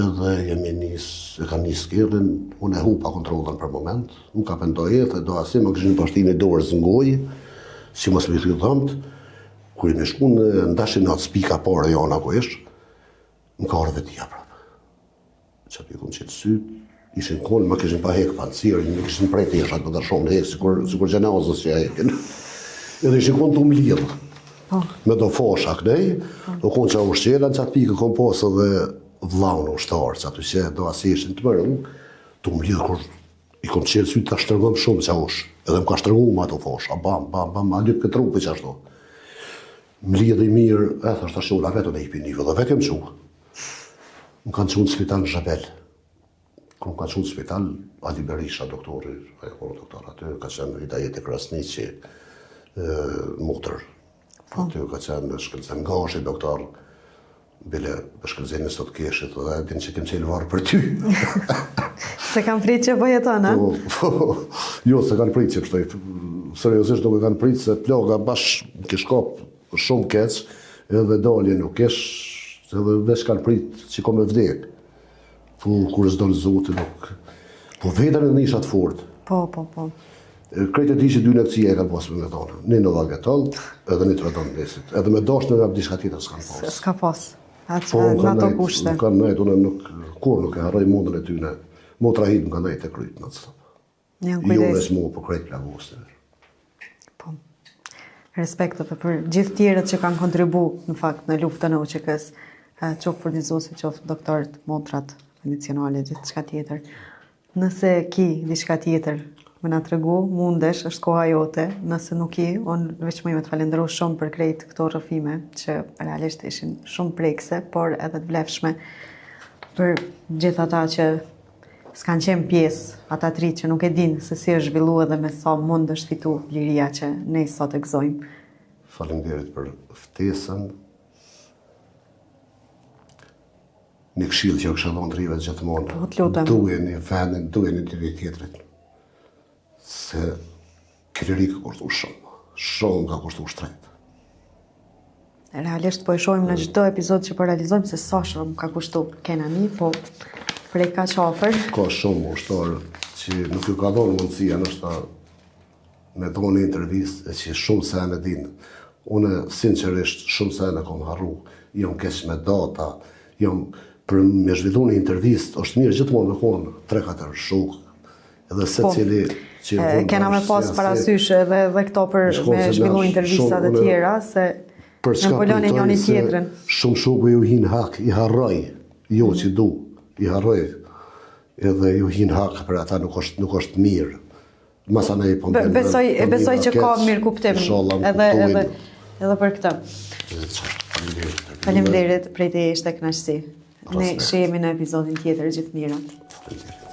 Edhe jemi nis, e kanë nis kerrin, unë e hupa kontrollën për moment, më ka pendu jetë, do asi, më kishin pashti një dorë në gojë, si mos me thy dhëmbët, kur jemi shku në Ndashinac pika pare jona ku ish, më ka ardhë vetëdija prapë. Që aty kom qelë sytë, ishin konë, më kishin pa hekë pancirin, më kishin prej teshat, më dhe shumë hekë, sikur, sikur xhenazës që e hekin. Edhe ishin konë tu m'lidhë. Po. Me do fosha kënej, po. u konë që ushqela në qatë pikë, kom posë edhe vllaun ushtar, që aty që do asi ishin të mëru, tu më lidhë kur i kom qelë sytë ta shtrëngom shumë që ush, edhe më ka shtrëngu me ato fosha, bam, bam, bam, ma lypë këtë trupi që ashtu. Më lidhi mirë, e thash tash unë vetë unë i pi nive, dhe vetë jam çu. Më kanë çu në spital në Zhebel. Kur më kanë çu në spital, Ali Berisha, doktori, ai kur doktor aty, ka qenë Hidajeti Krasniqi, motër. Po. Aty ka qenë Shkëlzen Gashi, doktor, bile për Shkëlzenin sot keshit, dhe e din që kem qelë varr për ty. S'e kanë pritë që po jeton, a? Po, po, jo, s'e kanë pritë që pështoj. Seriozisht nuk e kanë pritë se plaga bash kish kap shumë keq, edhe dalje nuk kish, edhe veç kanë pritë që kom me vdek. Po, kur s'don Zoti, nuk... Po, vetën e nisha të fort. Po, po, po. Krejt e di që dy nëkësia e kanë pasë me me thonë. Një në Valgetol, edhe një të Redon Vesit. Edhe me dashtë me diçka tjetër s'kanë pasë. S'ka pasë. Atë po, në ato kushte. Më kanë nejtë, unë nuk, kur nuk e harroj mundën e tyne. Motra hitë më kanë nejtë të krytë në të stop. Janë kujdes. Jo veç mu, po krejt plagosë. Po. Respekt edhe për gjithë tjerët që kanë kontribu në fakt në luftën e UÇK-s, qoftë furnizuesit, qoftë doktorët, motrat, medicinale, gjithçka tjetër. Nëse ki diçka tjetër me na tregu, mundesh, është koha jote, nëse nuk ki, unë veç muj me të falenderu shumë për krejt këto rrëfime, që realisht ishin shumë prekëse, por edhe të vlefshme për gjithë ata që S'kanë qenë pjesë, ata të ri që nuk e dinë se si është zhvillu edhe me sa mund është fitu liria që ne sot e gëzojmë. Faleminderit për ftesën. Një këshillë që ju kisha dhonë të rive gjithmonë. Po, të lutem. Dujeni vendin, dujeni njëri tjetrin. Se kjo liri ka kushtu shumë. Shumë ka kushtu shtrejt. Realisht po e shohim në çdo epizod që po realizojmë se sa shumë ka kushtu kena ni, po prej kaq afër. Ka shumë ushtarë që nuk ju ka dhonë mundësia, ndoshta me dhonë intervistë e që shumë sene dinë. Unë, sinqerisht, shumë sene kom harru, jam keq me data, jam për me zhvillu një intervistë, është mirë gjithmonë me konë 3-4 shokë, edhe se po, cili që e, kena me pas parasysh edhe edhe këto për me zhvillu intervistat e tjera, se për çka mbuloni njëri tjetrin. Shumë shokëve ju hin hak, i harroj, jo që du, i harroj, edhe ju hin hak për ata nuk është, nuk është mirë. Masanej po më besoj e besoj që ka mirëkuptim edhe edhe edhe për këtë. Faleminderit. Faleminderit, prej teje ishte kënaqësi. Ne shihemi në episodin tjetër gjithë mirat. Faleminderit.